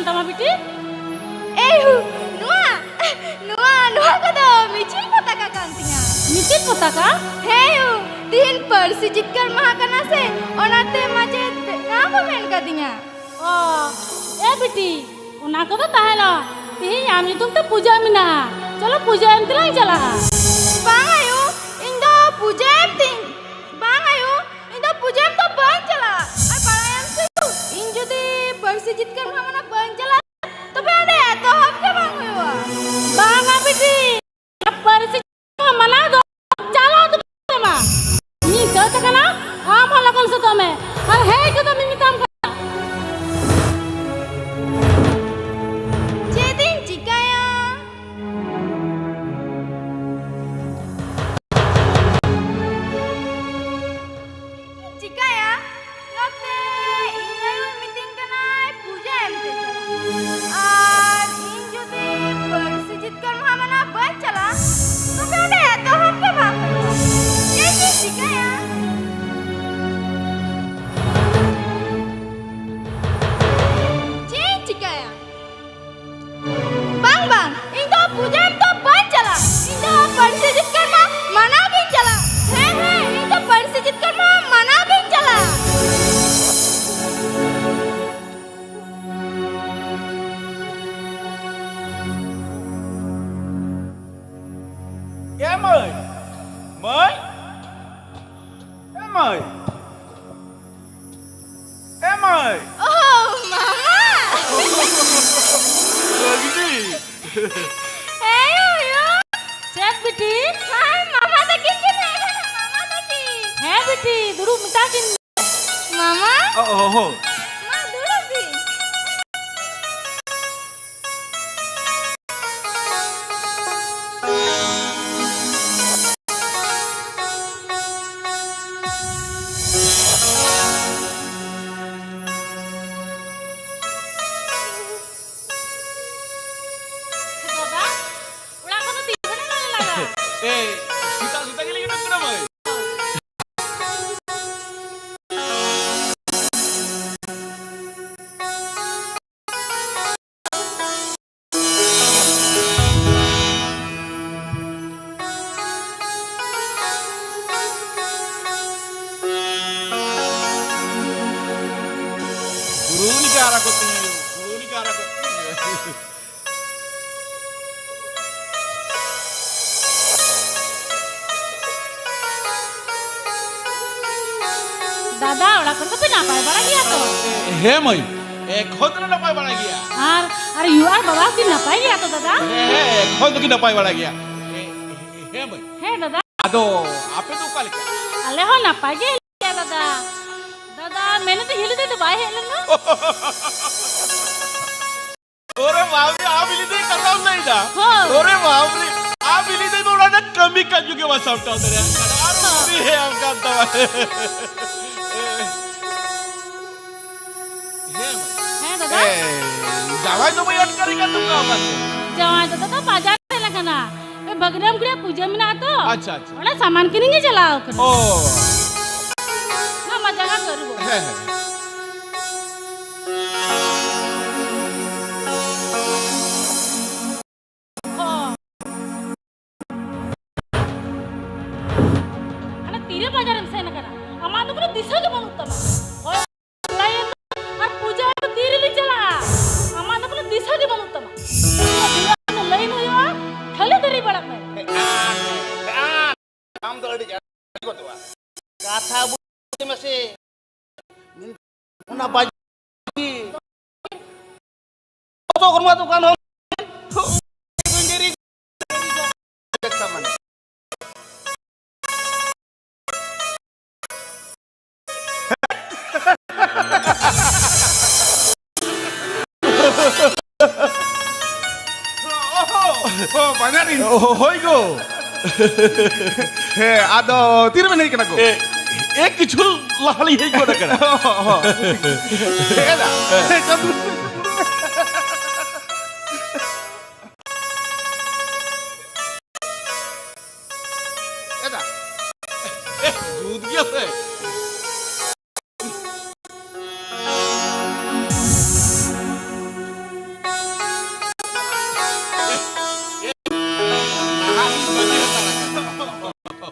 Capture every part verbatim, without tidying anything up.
ᱛᱟᱢᱟ ᱵᱤᱴᱤ? ᱮᱭ ᱦᱩ, ᱱᱚᱣᱟ, ᱱᱚᱣᱟ, ᱱᱚᱣᱟ ᱠᱚᱫᱚ ᱢᱤᱪᱷᱤᱞ ᱯᱚᱛᱟᱠᱟ ᱠᱟᱱ ᱛᱤᱧᱟ᱾ ᱢᱤᱪᱷᱤᱞ ᱯᱚᱛᱟᱠᱟ? ᱦᱮᱸ ᱭᱩ, ᱛᱤᱦᱤᱧ ᱯᱟᱹᱨᱥᱤ ᱡᱤᱛᱠᱟᱹᱨ ᱢᱟᱦᱟ ᱠᱟᱱᱟ ᱥᱮ, ᱚᱱᱟᱛᱮ ᱢᱟᱪᱮᱫ ᱵᱮᱱᱟᱣ ᱠᱚ ᱢᱮᱱ ᱠᱟᱫᱤᱧᱟ᱾ ᱚ, ᱮ ᱵᱤᱴᱤ, ᱚᱱᱟ ᱠᱚᱫᱚ ᱛᱟᱦᱮᱱᱟ, ᱛᱤᱦᱤᱧ ᱟᱢ ᱧᱩᱛᱩᱢ ᱛᱮ ᱯᱩᱡᱟᱹ ᱢᱮᱱᱟᱜᱼᱟ᱾ ᱪᱚᱞᱚ, ᱯᱩᱡᱟᱹ ᱮᱢ ᱛᱮᱞᱟᱝ ᱪᱟᱞᱟᱜᱼᱟ᱾ ᱵᱟᱝ ᱟᱭᱳ, ᱤᱧ ᱫᱚ ᱯᱩᱡᱟᱹ ᱮᱢ ᱛᱤᱧ, ᱵᱟᱝ ᱟᱭᱳ, ᱤᱧ ᱫᱚ ᱯᱩᱡᱟᱹ ᱮᱢ ᱫᱚ ᱵᱟᱹᱧ ᱪᱟᱞᱟᱜᱼᱟ᱾ ᱟᱨ ᱵᱟᱲᱟᱭᱟᱢ ᱥᱮ, ᱤᱧ ᱡᱩᱫᱤ ᱯᱟᱹᱨᱥᱤ ᱡᱤᱛᱠᱟᱹᱨ ᱢᱟᱦᱟ ᱢᱟᱱᱟ ᱵᱟᱹᱧ ᱪᱟᱞᱟᱜᱼᱟ, ᱛᱚᱵᱮ ᱚᱸᱰᱮ ᱮᱛᱚᱦᱚᱵ ᱜᱮ ᱵᱟᱝ ᱦᱩᱭᱩᱜᱼᱟ᱾ ᱵᱟᱝᱟ ᱵᱤᱴᱤ, ᱯᱟᱹᱨᱥᱤ ᱢᱟᱱᱟᱣ ᱫᱚ ᱪᱟᱞᱟᱣ ᱫᱚ ᱢᱟ᱾ ᱤᱧ ᱥᱟᱹᱛ ᱟᱠᱟᱱᱟ, ᱟᱢ ᱦᱚᱸ ᱞᱚᱜᱚᱱ ᱥᱟᱹᱛᱚᱜ ᱢᱮ᱾ ᱟᱨ ᱦᱮᱡ ᱜᱚᱫᱚᱜ ᱢᱮᱧ ᱢᱮᱛᱟᱢ ᱠᱟᱱᱟ᱾ ᱪᱮᱫ ᱤᱧ ᱪᱤᱠᱟᱹᱭᱟ? ᱪᱤᱠᱟᱹᱭᱟ? ᱱᱚᱛᱮ ᱤᱧ ᱟᱭᱳ ᱢᱤᱛᱟᱹᱧ ᱠᱟᱱᱟᱭ ᱯᱩᱡᱟᱹ ᱮᱢ ᱛᱮ ᱪᱟᱞᱟᱜ᱾ ᱟᱨ ᱤᱧ ᱡᱩᱫᱤ ᱯᱟᱹᱨᱥᱤ ᱡᱤᱛᱠᱟᱹᱨ ᱢᱟᱦᱟ ᱢᱟᱱᱟᱣ ᱵᱟᱹᱧ ᱪᱟᱞᱟᱜ, ᱛᱚᱵᱮ ᱚᱸᱰᱮ ᱮᱛᱚᱦᱚᱵ ᱜᱮ ᱵᱟᱝ ᱦᱩᱭᱩᱜᱼᱟ᱾ ᱪᱮᱫ ᱤᱧ ᱪᱤᱠᱟᱹᱭᱟ? ᱪᱮᱫ ᱤᱧ ᱪᱤᱠᱟᱹᱭᱟ? ᱵᱟᱝ, ᱵᱟᱝ, ᱤᱧ ᱫᱚ ᱯᱩᱡᱟᱹ ᱮᱢ ᱫᱚ ᱵᱟᱹᱧ ᱪᱟᱞᱟᱜ᱾ ᱤᱧ ᱫᱚ ᱯᱟᱹᱨᱥᱤ ᱡᱤᱛᱠᱟᱹᱨ ᱢᱟᱦᱟ ᱢᱟᱱᱟᱣ ᱜᱤᱧ ᱪᱟᱞᱟᱜ᱾ ᱦᱮᱸ, ᱦᱮᱸ, ᱤᱧ ᱫᱚ ᱯᱟᱹᱨᱥᱤ ᱡᱤᱛᱠᱟᱹᱨ ᱢᱟᱦᱟ ᱢᱟᱱᱟᱣ ᱜᱤᱧ ᱪᱟᱞᱟᱜ᱾ ᱮ ᱢᱟᱹᱭ, ᱢᱟᱹᱭ, ᱮ ᱢᱟᱹᱭ᱾ ᱮ ᱢᱟᱹᱭ! ᱳ, ᱢᱟᱢᱟ! ᱨᱟᱜᱤᱱᱤ! ᱦᱮᱸ, ᱭᱳ, ᱭᱳ᱾ ᱪᱮᱫ ᱵᱤᱴᱤ? ᱦᱮᱸ, ᱢᱟᱢᱟ ᱛᱟᱹᱠᱤᱱ ᱠᱤᱱ ᱦᱮᱡ ᱟᱠᱟᱱᱟ, ᱢᱟᱢᱟ ᱛᱟᱹᱠᱤᱱ᱾ ᱦᱮᱸ ᱵᱤᱴᱤ, ᱫᱩᱲᱩᱵ ᱢᱮᱛᱟ ᱠᱤᱱ ᱢᱮ᱾ ᱢᱟᱢᱟ? ᱚ, ᱚ, ᱦᱚᱸ᱾ ᱢᱟ, ᱫᱩᱲᱩᱵ ᱵᱤᱱ᱾ ᱵᱟᱵᱟ, ᱚᱲᱟᱜ ᱠᱷᱚᱱ ᱫᱚ ᱛᱤ ᱠᱷᱚᱱᱮᱢ ᱦᱮᱡ ᱞᱮᱱᱟ? ᱮᱭ, ᱥᱮᱛᱟᱜ ᱥᱮᱛᱟᱜ ᱜᱮᱞᱮ ᱩᱰᱩᱠ ᱠᱟᱱᱟ ᱢᱟᱹᱭ᱾ ᱟᱨᱟᱜᱚᱜ ᱛᱤᱧᱟᱹ ᱭᱳ, ᱦᱩᱲᱩ ᱞᱮᱠᱟ ᱟᱨᱟᱜᱚᱜ ᱛᱤᱧᱟᱹ᱾ ᱫᱟᱫᱟ, ᱚᱲᱟᱜ ᱠᱚᱨᱮ ᱫᱚᱯᱮ ᱱᱟᱯᱟᱭ ᱵᱟᱲᱟ ᱜᱮᱭᱟ ᱛᱚ? ᱦᱮᱸ ᱢᱟᱹᱭ, ᱮᱠᱷᱚᱱ ᱫᱚᱞᱮ ᱱᱟᱯᱟᱭ ᱵᱟᱲᱟ ᱜᱮᱭᱟ᱾ ᱟᱨ, ᱟᱨ ᱭᱩ ᱟᱨ ᱵᱟᱵᱟ ᱠᱤᱱ ᱱᱟᱯᱟᱭ ᱜᱮᱭᱟ ᱛᱚ ᱫᱟᱫᱟ? ᱦᱮᱸ, ᱦᱮᱸ, ᱮᱠᱷᱚᱱ ᱫᱚᱠᱤᱱ ᱱᱟᱯᱟᱭ ᱵᱟᱲᱟ ᱜᱮᱭᱟ᱾ ᱦᱮᱸ, ᱦᱮᱸ ᱢᱟᱹᱭ᱾ ᱦᱮᱸ ᱫᱟᱫᱟ᱾ ᱟᱫᱚ ᱟᱯᱮ ᱫᱚ ᱚᱠᱟ ᱞᱮᱠᱟ? ᱟᱞᱮ ᱦᱚᱸ ᱱᱟᱯᱟᱭ ᱜᱮ ᱦᱮᱱᱟᱜ ᱞᱮᱭᱟ ᱫᱟᱫᱟ᱾ ᱫᱟᱫᱟ, ᱢᱮᱱᱮᱫ ᱦᱤᱞᱤ ᱫᱟᱹᱭ ᱫᱚ ᱵᱟᱭ ᱦᱮᱡ ᱞᱮᱱᱟ? ᱚᱨᱮ ᱵᱟᱯᱨᱮ, ᱟᱢ ᱦᱤᱞᱤ ᱫᱟᱹᱭ ᱠᱟᱛᱷᱟᱢ ᱞᱟᱹᱭ ᱫᱟ? ᱦᱳᱭ᱾ ᱚᱨᱮ ᱵᱟᱯᱨᱮ, ᱟᱢ ᱦᱤᱞᱤ ᱫᱟᱹᱭ ᱫᱚ ᱚᱲᱟᱜ ᱨᱮᱱᱟᱜ ᱠᱟᱹᱢᱤ ᱠᱟᱡᱽ ᱜᱮ ᱵᱟᱭ ᱥᱟᱢᱴᱟᱣ ᱫᱟᱲᱮᱭᱟᱜ ᱠᱟᱱᱟ᱾ ᱟᱨ ᱦᱳᱭ᱾ ᱩᱱᱤ ᱦᱮᱡ ᱟᱠᱟᱱ ᱛᱟᱢᱟ᱾ ᱦᱮᱸ, ᱦᱮᱸ, ᱫᱟᱫᱟ᱾ ᱮ, ᱡᱟᱶᱟᱭ ᱫᱚ ᱵᱟᱹᱧ ᱟᱴᱠᱟᱨᱮ ᱠᱟᱱ ᱫᱚ ᱚᱠᱟ ᱚᱠᱟ ᱛᱮ? ᱡᱟᱶᱟᱭ ᱫᱚ ᱫᱟᱫᱟ ᱵᱟᱡᱟᱨ ᱥᱮᱱ ᱟᱠᱟᱱᱟ᱾ ᱮ, ᱵᱷᱟᱹᱜᱽᱱᱟᱢ ᱠᱩᱲᱤᱭᱟᱜ ᱯᱩᱡᱟᱹ ᱢᱮᱱᱟᱜᱼᱟ ᱛᱚ᱾ ᱟᱪᱪᱷᱟ, ᱟᱪᱪᱷᱟ᱾ ᱚᱸᱰᱮ ᱥᱟᱢᱟᱱ ᱠᱤᱨᱤᱧ ᱮ ᱪᱟᱞᱟᱣ ᱟᱠᱟᱱᱟ᱾ ᱚ᱾ ᱢᱟ, ᱢᱟ, ᱡᱟᱸᱜᱟ ᱠᱚ ᱟᱹᱨᱩᱵᱚᱜ ᱢᱮ᱾ ᱦᱮᱸ, ᱦᱮᱸ᱾ ᱦᱚᱸ᱾ ᱦᱟᱱᱮ ᱛᱤᱨᱮ ᱵᱟᱡᱟᱨᱮᱢ ᱥᱮᱱ ᱟᱠᱟᱱᱟ? ᱟᱢᱟᱜ ᱫᱚ ᱠᱳᱱᱳ ᱫᱤᱥᱟᱹ ᱜᱮ ᱵᱟᱹᱱᱩᱜ ᱛᱟᱢᱟ᱾ ᱦᱳᱭ, ᱞᱟᱭᱤᱱ ᱟᱨ ᱯᱩᱡᱟᱹ ᱫᱚ ᱛᱤ ᱨᱮᱞᱤᱧ ᱪᱟᱞᱟᱜᱼᱟ? ᱟᱢᱟᱜ ᱫᱚ ᱠᱳᱱᱳ ᱫᱤᱥᱟᱹ ᱜᱮ ᱵᱟᱹᱱᱩᱜ ᱛᱟᱢᱟ᱾ ᱛᱤᱱᱟᱹᱜ ᱫᱤᱱ ᱞᱟᱭᱤᱱ ᱦᱩᱭᱩᱜᱼᱟ, ᱠᱷᱟᱹᱞᱤ ᱫᱮᱨᱤ ᱵᱟᱲᱟᱜ ᱢᱮ᱾ ᱟᱢ ᱫᱚ ᱟᱹᱰᱤ ᱡᱟᱹᱥᱛᱤ ᱜᱚᱫᱚᱜᱼᱟ᱾ ᱠᱟᱛᱷᱟ ᱵᱩᱡᱷᱟᱹᱣ ᱢᱮᱥᱮ᱾ ᱚᱱᱟ ᱵᱟᱡ-, ᱚᱛᱚ ᱠᱚᱨᱢᱟ ᱫᱚᱠᱟᱱ ᱦᱚᱸ᱾ ᱚ, ᱵᱟᱱᱟᱨᱤᱧ᱾ ᱚ, ᱦᱳᱭ ᱜᱳ᱾ ᱦᱮᱸ, ᱟᱫᱚ ᱛᱤᱨᱮᱵᱮᱱ ᱦᱮᱡ ᱠᱟᱱᱟ ᱜᱳ? ᱮ, ᱮ, ᱠᱤᱪᱷᱩ ᱞᱟᱦᱟ ᱞᱤᱧ ᱦᱮᱡ ᱜᱚᱫ ᱟᱠᱟᱱᱟ᱾ ᱚ, ᱚ, ᱚ᱾ ᱦᱮᱸ ᱫᱟ᱾ ᱦᱮᱸ, ᱪᱟᱸᱫᱩ᱾ ᱮ ᱫᱟ᱾ ᱮ, ᱡᱩᱛ ᱜᱮᱭᱟ ᱥᱮ?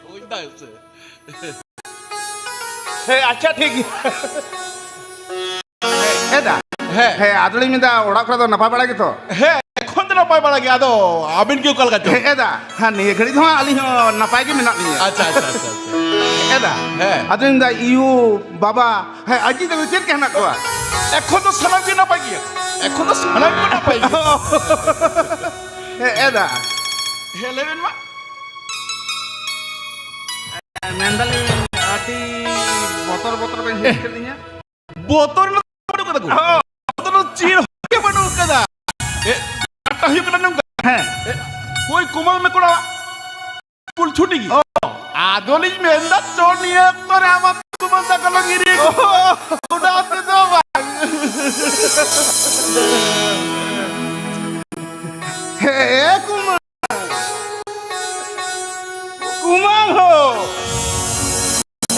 ᱵᱩᱡᱽ ᱫᱟ ᱥᱮ? ᱦᱮᱸ, ᱟᱪᱪᱷᱟ, ᱴᱷᱤᱠ ᱜᱮᱭᱟ᱾ ᱦᱮᱸ, ᱦᱮᱸ ᱫᱟ᱾ ᱦᱮᱸ᱾ ᱦᱮᱸ, ᱟᱫᱚᱞᱤᱧ ᱢᱮᱱᱫᱟ, ᱚᱲᱟᱜ ᱠᱚᱨᱮ ᱫᱚ ᱱᱟᱯᱟᱭ ᱵᱟᱲᱟ ᱜᱮᱛᱚ? ᱦᱮᱸ, ᱮᱠᱷᱚᱱ ᱫᱚ ᱱᱟᱯᱟᱭ ᱵᱟᱲᱟ ᱜᱮ᱾ ᱟᱫᱚ ᱟᱵᱤᱱ ᱜᱮ ᱚᱠᱟ ᱞᱮᱠᱟ ᱪᱚ? ᱦᱮᱸ, ᱮᱫᱟ᱾ ᱦᱮᱸ, ᱱᱤᱭᱟᱹ ᱜᱷᱟᱹᱲᱤᱡ ᱫᱚ ᱦᱟᱸᱜ ᱟᱹᱞᱤᱧ ᱦᱚᱸ ᱱᱟᱯᱟᱭ ᱜᱮ ᱢᱮᱱᱟᱜ ᱞᱤᱧᱟ᱾ ᱟᱪᱪᱷᱟ, ᱟᱪᱪᱷᱟ, ᱟᱪᱪᱷᱟ, ᱟᱪᱪᱷᱟ᱾ ᱮᱫᱟ᱾ ᱦᱮᱸ᱾ ᱟᱫᱚᱧ ᱢᱮᱱᱫᱟ, ᱤᱭᱩ, ᱵᱟᱵᱟ, ᱦᱮᱸ, ᱟᱡᱤ ᱛᱟᱠᱚ ᱪᱮᱫ ᱞᱮᱠᱟ ᱦᱮᱱᱟᱜ ᱠᱚᱣᱟ? ᱮᱠᱷᱚᱱ ᱫᱚ ᱥᱟᱱᱟᱢ ᱜᱮ ᱱᱟᱯᱟᱭ ᱜᱮᱭᱟ᱾ ᱮᱠᱷᱚᱱ ᱫᱚ ᱥᱟᱱᱟᱢ ᱜᱮ ᱱᱟᱯᱟᱭ ᱜᱮᱭᱟ᱾ ᱦᱮᱸ, ᱮᱫᱟ᱾ ᱦᱮᱸ, ᱞᱟᱹᱭ ᱵᱮᱱ ᱢᱟ᱾ ᱢᱮᱱᱫᱟᱞᱤᱧ, ᱟᱹᱰᱤ ᱵᱚᱛᱚᱨ ᱵᱚᱛᱚᱨ ᱵᱮᱱ ᱦᱮᱡ ᱠᱮᱫ ᱞᱤᱧᱟ᱾ ᱵᱚᱛᱚᱨ ᱨᱮᱱᱟᱜ ᱵᱟᱹᱱᱩᱜ ᱠᱟᱫᱟ ᱠᱚ᱾ ᱦᱚᱸ᱾ ᱵᱚᱛᱚᱨ ᱨᱮᱱᱟᱜ ᱪᱮᱫ ᱦᱚᱸ ᱜᱮ ᱵᱟᱹᱱᱩᱜ ᱠᱟᱫᱟ᱾ ᱮ, ᱠᱟᱛᱷᱟ ᱦᱩᱭᱩᱜ ᱠᱟᱱᱟ ᱱᱚᱝᱠᱟ᱾ ᱦᱮᱸ᱾ ᱮ, ᱠᱚᱭ ᱠᱚᱢᱟᱞ ᱢᱮ ᱠᱚᱲᱟ, ᱥᱠᱩᱞ ᱪᱷᱩᱴᱤ ᱜᱮ᱾ ᱚ᱾ ᱟᱫᱚᱞᱤᱧ ᱢᱮᱱᱫᱟ, ᱪᱚ ᱱᱤᱭᱟᱹ ᱚᱠᱛᱚ ᱨᱮ ᱟᱢᱟᱜ ᱠᱚᱢᱟᱞ ᱫᱟᱠᱟ ᱞᱚ ᱜᱤᱨᱤ᱾ ᱚ᱾ ᱚᱱᱟ ᱛᱮᱫᱚ ᱵᱟᱝ᱾ ᱦᱮᱸ, ᱠᱩᱢᱟᱨ᱾ ᱠᱩᱢᱟᱨ ᱦᱳ᱾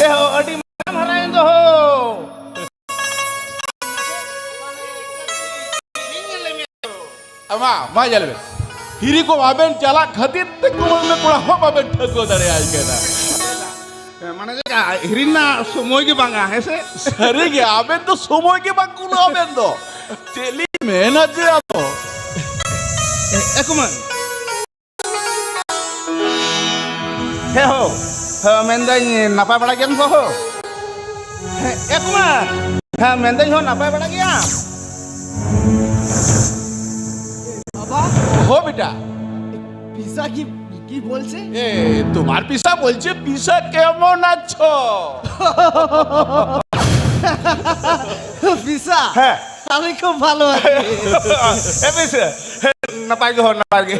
ᱮ ᱦᱳ, ᱟᱹᱰᱤ ᱢᱟᱨᱟᱝ ᱦᱟᱨᱟᱭᱮᱱ ᱫᱚ ᱦᱳ᱾ ᱢᱟ, ᱢᱟ ᱧᱮᱞ ᱵᱮᱱ᱾ ᱦᱤᱨᱤ ᱠᱚ ᱵᱟᱵᱮᱱ ᱪᱟᱞᱟᱜ ᱠᱷᱟᱹᱛᱤᱨ ᱛᱮ ᱠᱩᱢᱟᱹᱝ ᱫᱚ ᱠᱚᱲᱟ ᱦᱚᱸ ᱵᱟᱵᱮᱱ ᱴᱷᱟᱹᱣᱠᱟᱹ ᱫᱟᱲᱮᱭᱟᱭ ᱠᱟᱱᱟ᱾ ᱢᱟᱱᱮ ᱪᱮᱫ ᱞᱮᱠᱟ, ᱦᱤᱨᱤ ᱨᱮᱱᱟᱜ ᱥᱚᱢᱚᱭ ᱜᱮ ᱵᱟᱝᱟ, ᱦᱮᱸ ᱥᱮ? ᱥᱟᱹᱨᱤ ᱜᱮ, ᱟᱵᱮᱱ ᱫᱚ ᱥᱚᱢᱚᱭ ᱜᱮ ᱵᱟᱝ ᱠᱩᱞᱟᱹᱜ ᱟᱵᱮᱱ ᱫᱚ᱾ ᱪᱮᱫ ᱞᱤᱧ ᱢᱮᱱᱟ ᱡᱮ ᱟᱫᱚ᱾ ᱮ, ᱮ, ᱠᱩᱢᱟᱹᱝ᱾ ᱦᱮᱸ ᱦᱳ, ᱦᱮᱸ, ᱢᱮᱱᱫᱟᱹᱧ ᱱᱟᱯᱟᱭ ᱵᱟᱲᱟ ᱜᱮᱭᱟᱢ ᱛᱚ ᱦᱳ? ᱦᱮᱸ, ᱮ ᱠᱩᱢᱟᱨ, ᱦᱮᱸ, ᱢᱮᱱᱫᱟᱹᱧ ᱦᱳ, ᱱᱟᱯᱟᱭ ᱵᱟᱲᱟ ᱜᱮᱭᱟᱢ? বাবা, ও বেটা। পিসা কি, কি বলছে? এ, তোমার পিসা বলছে, পিসা কেমন আছো? পিসা? হ্যাঁ। আমি খুব ভালো আছি। এ পিসা, ᱱᱟᱯᱟᱭ ᱜᱮ ᱦᱳ, ᱱᱟᱯᱟᱭ ᱜᱮ᱾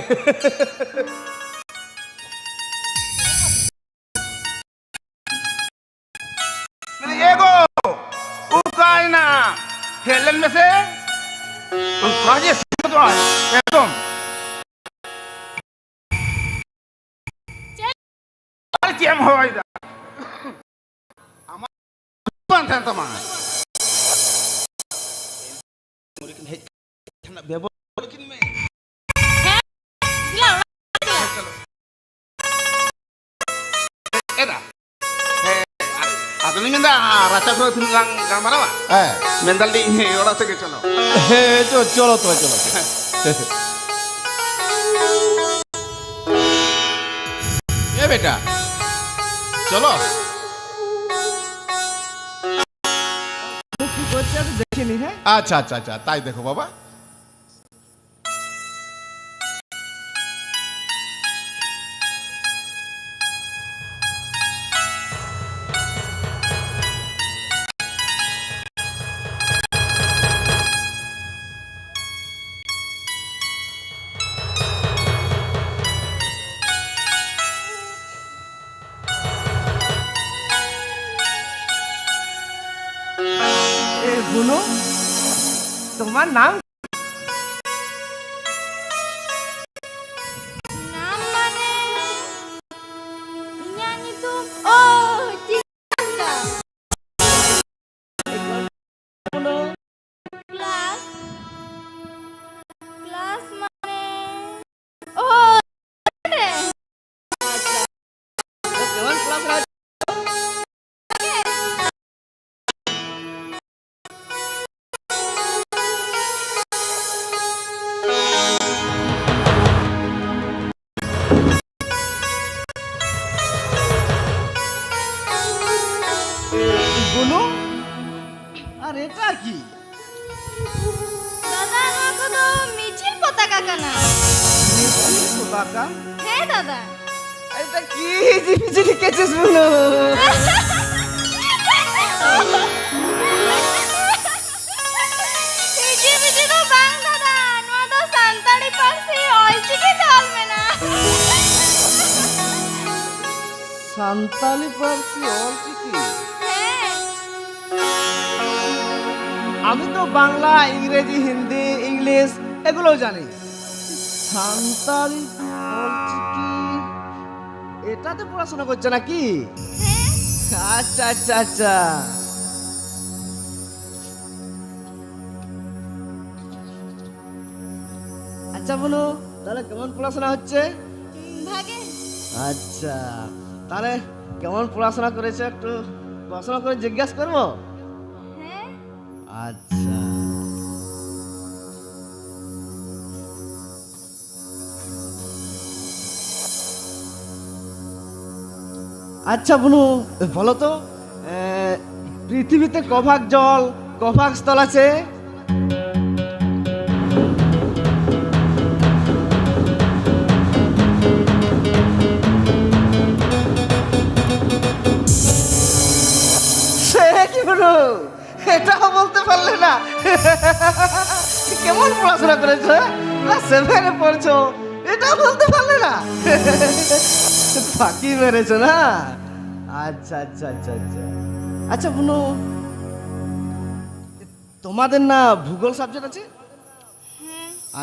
ᱮ ᱜᱳ, ᱚᱠᱟᱭᱮᱱᱟ? ᱦᱮᱡ ᱞᱮᱱ ᱢᱮᱥᱮ᱾ ᱚᱠᱟ ᱡᱮ ᱥᱤᱛᱩᱝ ᱫᱚ ᱮᱠᱫᱚᱢ᱾ ᱟᱨ ᱪᱮᱫ ᱮᱢ ᱦᱚᱦᱚᱭᱮᱫᱟ? ᱟᱢᱟᱜ ᱵᱟᱝ ᱛᱟᱦᱮᱱ ᱛᱟᱢᱟ᱾ ᱦᱮᱡ ᱠᱟᱛᱮ ᱵᱮᱵᱚᱦᱟᱨ ᱠᱤᱱ ᱢᱮ᱾ ᱦᱮᱸ, ᱪᱟᱞᱟᱜ ᱚᱲᱟᱜ᱾ ᱮᱫᱟ᱾ ᱦᱮᱸ, ᱟᱨ, ᱟᱨ ᱟᱫᱚᱞᱤᱧ ᱢᱮᱱᱫᱟ, ᱨᱟᱪᱟ ᱠᱚᱨᱮ ᱛᱤᱱᱟᱹᱜ ᱞᱟᱝ ᱜᱟᱞᱢᱟᱨᱟᱣᱟ? ᱦᱮᱸ᱾ ᱢᱮᱱᱫᱟᱞᱤᱧ, ᱚᱲᱟᱜ ᱥᱮᱫ ᱜᱮ ᱪᱚᱞᱚ᱾ ᱦᱮᱸ, ᱪᱚ, ᱪᱚᱞᱚ ᱛᱚᱵᱮ, ᱪᱚᱞᱚ᱾ এ বেটা, চলো। দেখে নি, হ্যাঁ? আচ্ছা, আচ্ছা, আচ্ছা, তাই দেখো বাবা। এ, বুনু, তোমার নাম? নাম মানে, ᱤᱧᱟᱜ ᱧᱩᱛᱩᱢ, ᱚ, ᱪᱤ-, ᱠᱞᱟᱥ, ᱠᱞᱟᱥ ᱢᱟᱱᱮ, ᱚ, ᱨᱮ᱾ ᱟᱪᱪᱷᱟ᱾ ᱡᱮᱢᱚᱱ ᱠᱞᱟᱥ ᱨᱮ ᱵᱩᱱᱩ, ᱟᱨ ᱮᱴᱟᱜ ᱠᱤ? ᱫᱟᱫᱟ, ᱱᱚᱣᱟ ᱠᱚᱫᱚ ᱢᱤᱪᱷᱤᱞ ᱯᱚᱛᱟᱠᱟ ᱠᱟᱱᱟ᱾ ᱢᱤᱪᱷᱤᱞ ᱯᱚᱛᱟᱠᱟ? ᱦᱮᱸ ᱫᱟᱫᱟ᱾ এটা কি হিজিবিজি লিখেছিস বুনু? হিজিবিজি ᱫᱚ ᱵᱟᱝ ᱫᱟᱫᱟ, ᱱᱚᱣᱟ ᱫᱚ ᱥᱟᱱᱛᱟᱲᱤ ᱯᱟᱹᱨᱥᱤ ᱚᱞᱪᱤᱠᱤ ᱛᱮ ᱚᱞ ᱢᱮᱱᱟᱜᱼᱟ᱾ ᱥᱟᱱᱛᱟᱞᱤ ᱯᱟᱹᱨᱥᱤ ᱚᱞᱪᱤᱠᱤ? ᱦᱮᱸ᱾ আমি তো বাংলা, ইংরেজি, হিন্দি, ইংলিশ এগুলোও জানি। সান্তালি অলচিকি, এটাতে পড়াশোনা করছে নাকি? হ্যাঁ। আচ্ছা, আচ্ছা, আচ্ছা। আচ্ছা বলো, তাহলে কেমন পড়াশোনা হচ্ছে? উম, ভাগে। আচ্ছা, তাহলে কেমন পড়াশোনা করেছো একটু প্রশ্ন করে জিজ্ঞাসা করবো? হ্যাঁ। আচ্ছা। আচ্ছা বুনু, বলো তো, এ, পৃথিবীতে ক ভাগ জল, ক ভাগ স্থল আছে? সে কি বুনু, এটাও বলতে পারলে না? কেমন পড়াশোনা করেছো, হ্যাঁ? ক্লাস সেভেনে পড়ছো, এটাও বলতে পারলে না? ফাঁকি মেরেছো না? আচ্ছা, আচ্ছা, আচ্ছা, আচ্ছা। আচ্ছা বুনু, তোমাদের না ভূগোল সাবজেক্ট আছে?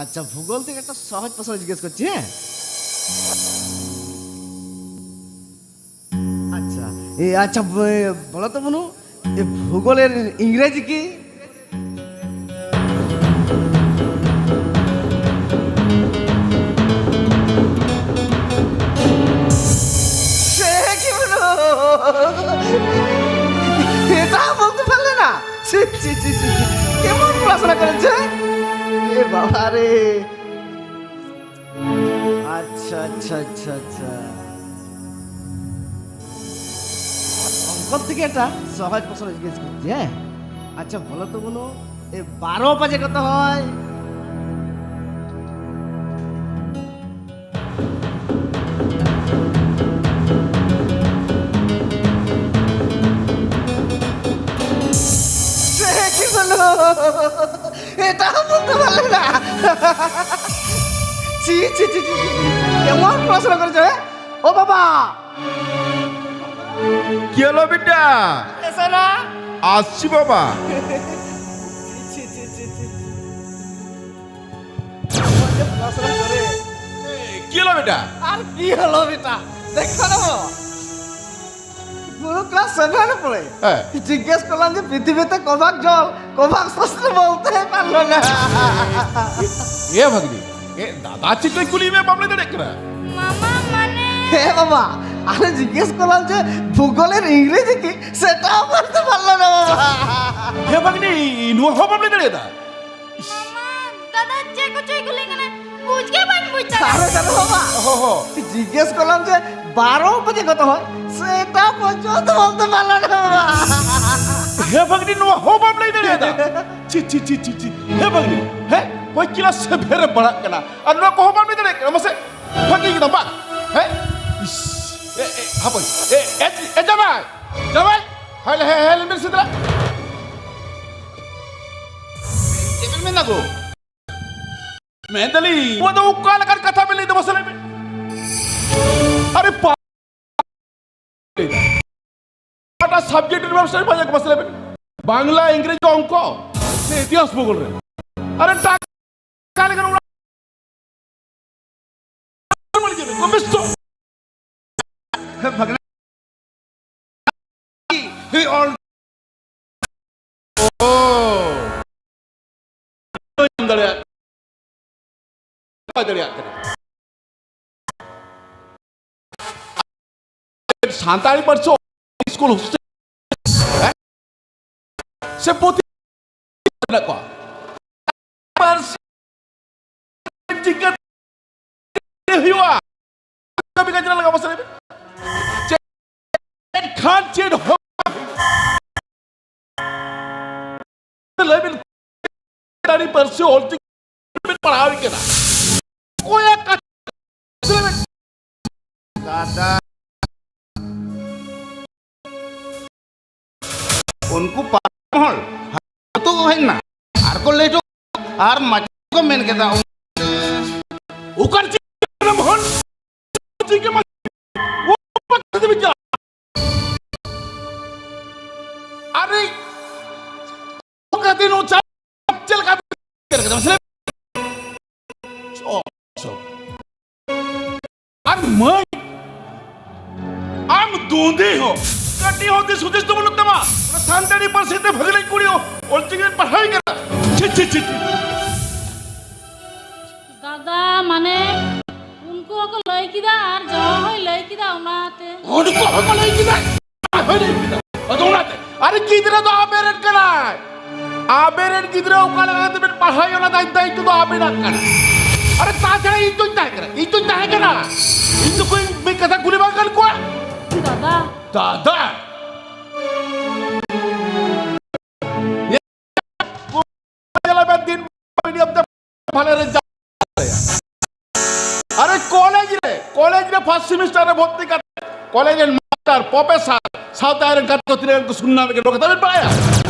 আচ্ছা, ভূগোল থেকে একটা সহজ প্রশ্ন জিজ্ঞেস করছি, হ্যাঁ? আচ্ছা, এ, আচ্ছা, ব-, বলো তো বুনু, এ, ভূগোলের ইংরেজি কি? সে কি বুনু? এটা বলতে পারলে না? ছি, ছি, ছি, ছি, ছি। কেমন পড়াশোনা করেছে? এ বাবা রে। আচ্ছা, আচ্ছা, আচ্ছা, আচ্ছা। অঙ্কর থেকে একটা সহজ প্রশ্ন জিজ্ঞেস করছি, হ্যাঁ? আচ্ছা, বলো তো বুনু, এ বারো পাঁচে কত হয়? সে কি বুনু? এটা বলতে পারলে না? ছি, ছি, ছি, ছি, ছি। কেমন পড়াশোনা করেছে, হ্যাঁ? ও বাবা! কি হলো বেটা? এসো না। আসছি বাবা। ছি, ছি, ছি, ছি, ছি। এই, কি হলো বেটা? আর কি হলো বেটা? দেখো না বাবা। বুনু ক্লাস সেভেনে পড়ে। হ্যাঁ। জিজ্ঞেস করলাম যে পৃথিবীতে ক ভাগ জল, ক ভাগ স্থল, বলতে পারলো না। এ ভাগ্নি, এ দাদা চিকই কুলি মে বাবলে দে দেখরা। মামা মানে ᱦᱮᱸ ᱵᱟᱵᱟ, ᱟᱞᱮ ᱡᱤᱜᱽᱜᱮᱥ ᱠᱚᱞᱟᱢ ᱡᱮ ᱵᱷᱩᱜᱳᱞᱮᱨ ᱤᱝᱨᱮᱡᱤ ᱠᱤ, ᱥᱮᱴᱟᱜ ᱵᱩᱡᱷᱟᱹᱣ ᱵᱟᱝ ᱞᱮᱱᱟ ᱵᱟᱵᱟ᱾ ᱦᱮᱸ ᱵᱷᱟᱜᱽᱱᱤ, ᱱᱚᱣᱟ ᱦᱚᱸ ᱵᱟᱢ ᱞᱟᱹᱭ ᱫᱟᱲᱮᱭᱟᱫᱟ? ᱢᱟᱢᱟ, ᱫᱟᱫᱟ ᱪᱮᱫ ᱠᱚᱪᱚᱭ ᱠᱩᱞᱤ ᱠᱟᱱᱟ, ᱵᱩᱡᱽ ᱜᱮ ᱵᱟᱹᱧ ᱵᱩᱡᱽ ᱫᱟᱲᱮᱭᱟᱜ ᱟᱨᱮ ᱠᱟᱱᱟ᱾ ᱫᱟᱫᱟ ᱵᱟᱵᱟ, ᱦᱚᱸ, ᱦᱚᱸ᱾ ᱡᱤᱜᱽᱜᱮᱥ ᱠᱚᱞᱟᱢ ᱡᱮ ᱵᱟᱨᱚ ᱵᱟᱡᱮ ᱠᱚ ᱫᱚᱦᱚᱭ, ᱥᱮᱴᱟ ᱯᱚᱨᱡᱚᱱᱛᱚ ᱵᱚᱞᱛᱮ ᱯᱟᱨᱞᱟ ᱱᱟ ᱵᱟᱵᱟ᱾ ᱦᱮᱸ ᱵᱷᱟᱜᱽᱱᱤ, ᱱᱚᱣᱟ ᱦᱚᱸ ᱵᱟᱢ ᱞᱟᱹᱭ ᱫᱟᱲᱮᱭᱟᱫᱟ? ᱪᱤ, ᱪᱤ, ᱪᱤ, ᱪᱤ, ᱪᱤ᱾ ᱦᱮᱸ ᱵᱷᱟᱜᱽᱱᱤ, ᱦᱮᱸ? ᱚᱠᱚᱭ ᱠᱤᱞᱟᱥ ᱥᱮᱵᱷᱮᱱ ᱨᱮ ᱯᱟᱲᱦᱟᱜ ᱠᱟᱱᱟ ᱟᱨ ᱱᱚᱣᱟ ᱠᱚᱦᱚᱸ ᱵᱟᱢ ᱞᱟᱹᱭ ᱫᱟᱲᱮᱭᱟᱜ ᱠᱟᱱᱟ? ᱢᱟᱥᱮ ᱵᱷᱟᱹᱜᱤ ᱠᱮᱫᱟ ᱵᱟᱝ? ᱦᱮᱸ? ᱤᱥ, ᱮ, ᱮ, ᱦᱟᱯᱳᱭ᱾ ᱮ, ᱮ, ᱮ, ᱡᱟᱢᱟᱭ! ᱡᱟᱢᱟᱭ! ᱦᱮᱡ ᱞᱮ, ᱦᱮᱡ, ᱦᱮᱡ ᱞᱮᱱ ᱵᱤᱱ ᱥᱮᱸᱫᱽᱨᱟ᱾ ᱪᱮᱫ ᱵᱤᱱ ᱢᱮᱱᱫᱟ ᱜᱳ? ᱢᱮᱱᱫᱟᱞᱤᱧ, ᱱᱚᱣᱟ ᱫᱚ ᱚᱠᱟ ᱞᱮᱠᱟᱱ ᱠᱟᱛᱷᱟ ᱵᱤᱱ ᱞᱟᱹᱭ ᱫᱟ ᱢᱟᱥᱮ ᱞᱟᱹᱭ ᱵᱤᱱ? ᱟᱨᱮ ᱯᱟ-, ᱚᱠᱟᱴᱟᱜ subject ᱨᱮᱱᱟᱜ ᱵᱮᱵᱚᱥᱛᱷᱟ ᱵᱟᱝ ᱢᱟᱥᱮ ᱞᱟᱹᱭ ᱵᱤᱱ? ᱵᱟᱝᱞᱟ, ᱤᱝᱨᱮᱡᱤ, ᱚᱝᱠᱚ ᱥᱮ ᱤᱛᱤᱦᱟᱥ ᱵᱷᱩᱜᱳᱞ ᱨᱮ? ᱟᱨᱮ ᱴᱟᱠᱟ ᱞᱮᱠᱟᱱ ᱚᱲᱟᱜ ᱠᱚᱢ ᱵᱮᱥ ᱛᱚ᱾ ᱦᱮᱸ, ᱵᱷᱟᱜᱽᱱᱟ᱾ ᱦᱮᱸ, ᱚᱞ᱾ ᱚ᱾ ᱵᱟᱹᱧ ᱫᱟᱲᱮᱭᱟᱜ, ᱵᱟᱹᱧ ᱫᱟᱲᱮᱭᱟᱜ ᱠᱟᱱᱟ᱾ ᱥᱟᱱᱛᱟᱲᱤ ᱯᱟᱹᱨᱥᱤ ᱥᱠᱩᱞ ᱦᱳᱥᱴᱮᱞ ᱥᱮ ᱯᱩᱛᱷᱤ ᱢᱮᱱᱟᱜ ᱠᱚᱣᱟ᱾ ᱯᱟᱹᱨᱥᱤ ᱪᱤᱠᱟᱹ ᱦᱩᱭᱩᱜᱼᱟ? ᱠᱟᱹᱢᱤ ᱠᱟᱡᱽ ᱨᱮ ᱞᱟᱜᱟᱣ ᱢᱟᱥᱮ ᱞᱟᱹᱭ ᱵᱤᱱ᱾ ᱪᱮᱫ ᱠᱷᱟᱱ ᱪᱮᱫ ᱦᱚᱸ ᱞᱟᱹᱭ ᱵᱤᱱ᱾ ᱥᱟᱱᱛᱟᱲᱤ ᱯᱟᱹᱨᱥᱤ ᱚᱞᱪᱤᱠᱤ ᱵᱤᱱ ᱯᱟᱲᱦᱟᱣ ᱠᱟᱱᱟ᱾ ᱚᱠᱚᱭᱟᱜ ᱠᱟᱛᱷᱟ? ᱫᱟᱫᱟ, ᱩᱱᱠᱩ ᱯᱟᱲᱦᱟᱣ ᱦᱚᱲ ᱟᱹᱛᱩ ᱠᱚ ᱦᱮᱡ ᱮᱱᱟ ᱟᱨ ᱠᱚ ᱞᱟᱹᱭ ᱦᱚᱴᱚ, ᱟᱨ ᱢᱟᱪᱮᱫ ᱠᱚ ᱢᱮᱱ ᱠᱮᱫᱟ, ᱚᱠᱟᱨᱮ ᱪᱮᱫ ᱮᱢ ᱦᱚᱲ ᱪᱤᱠᱟᱹ ᱢᱟ-, ᱟᱨᱮ ᱠᱟᱛᱮ ᱱᱚ ᱪᱟ-, ᱪᱮᱫ ᱞᱮᱠᱟ ᱯᱮ ᱠᱮᱫᱟ ᱢᱟᱥᱮ? ᱪᱚ, ᱪᱚ᱾ ᱟᱨ ᱢᱟᱹᱭ, ᱟᱢ ᱫᱩᱸᱫᱷᱤ ᱦᱚᱸ, ᱠᱟᱹᱴᱤᱡ ᱦᱚᱸ ᱫᱤᱥ ᱦᱩᱫᱤᱥ ᱫᱚ ᱵᱟᱹᱱᱩᱜ ᱛᱟᱢᱟ᱾ ᱚᱱᱟ ᱥᱟᱱᱛᱟᱲᱤ ᱯᱟᱹᱨᱥᱤ ᱛᱮ ᱵᱷᱟᱹᱜᱤ ᱞᱮᱠ ᱠᱩᱲᱤ ᱚᱞᱪᱤᱠᱤ ᱨᱮ ᱯᱟᱲᱦᱟᱣ ᱠᱟᱱᱟ᱾ ᱪᱷᱤ, ᱪᱷᱤ, ᱪᱷᱤ, ᱪᱷᱤ᱾ ᱫᱟᱫᱟ, ᱢᱟᱱᱮ, ᱩᱱᱠᱩ ᱦᱚᱸᱠᱚ ᱞᱟᱹᱭ ᱠᱮᱫᱟ ᱟᱨ ᱡᱟᱶᱟᱭ ᱦᱚᱸᱭ ᱚᱱᱟᱛᱮ᱾ ᱚᱸᱰᱮ ᱠᱚ ᱦᱚᱸ ᱠᱚ ᱞᱟᱹᱭ ᱠᱮᱫᱟ᱾ ᱦᱳᱭ, ᱞᱟᱹᱭ ᱠᱮᱫᱟ᱾ ᱟᱫᱚ ᱚᱱᱟᱛᱮ, ᱟᱨᱮ ᱜᱤᱫᱽᱨᱟᱹ ᱫᱚ ᱟᱵᱮᱱ ᱨᱮᱱ ᱠᱟᱱᱟᱭ᱾ ᱟᱵᱮᱱ ᱨᱮᱱ ᱜᱤᱫᱽᱨᱟᱹ ᱚᱠᱟ ᱞᱮᱠᱟ ᱠᱟᱛᱮ ᱵᱮᱱ ᱯᱟᱲᱦᱟᱣᱮᱭᱟ, ᱚᱱᱟ ᱫᱟᱭ-, ᱫᱟᱭᱤᱛᱛᱚ ᱫᱚ ᱟᱵᱮᱱᱟᱜ ᱠᱟᱱᱟ᱾ ᱟᱨᱮ ᱛᱟᱪᱷᱟᱲᱟ ᱤᱧ ᱛᱚᱧ ᱛᱟᱦᱮᱸ ᱠᱟᱱᱟ, ᱤᱧ ᱛᱚᱧ ᱛᱟᱦᱮᱸ ᱠᱟᱱᱟ᱾ ᱤᱧ ᱫᱚ ᱠᱚᱧ ᱢᱤᱫ ᱠᱟᱛᱷᱟ ᱠᱩᱞᱤ ᱵᱟᱝ ᱜᱟᱱ ᱠᱚᱣᱟ? ᱫᱟᱫᱟ᱾ ᱫᱟᱫᱟ᱾ ᱧᱮᱞ ᱵᱮᱱ ᱫᱤᱱ ᱢᱤᱰᱤᱭᱟᱢ ᱛᱮ ᱵᱷᱟᱞᱮ ᱨᱮᱡᱟᱞᱴ᱾ ᱟᱨᱮ ᱠᱚᱞᱮᱡᱽ ᱨᱮ, ᱠᱚᱞᱮᱡᱽ ᱨᱮ ᱯᱷᱟᱥᱴ ᱥᱮᱢᱤᱥᱴᱟᱨ ᱨᱮ ᱵᱷᱚᱨᱛᱤ ᱠᱟᱛᱮ ᱠᱚᱞᱮᱡᱽ ᱨᱮᱱ ᱢᱟᱥᱴᱟᱨ, ᱯᱨᱚᱯᱷᱮᱥᱟᱨ ᱥᱟᱶᱛᱮ ᱟᱡ ᱨᱮᱱ ᱜᱟᱛᱮ ᱠᱚ ᱛᱤᱱᱟᱹᱜ ᱜᱟᱱ ᱠᱚ ᱥᱩᱱᱱᱟ ᱢᱮ ᱱᱚᱣᱟ ᱠᱟᱛᱷᱟ ᱵᱮᱱ ᱵᱟᱲᱟᱭᱟ?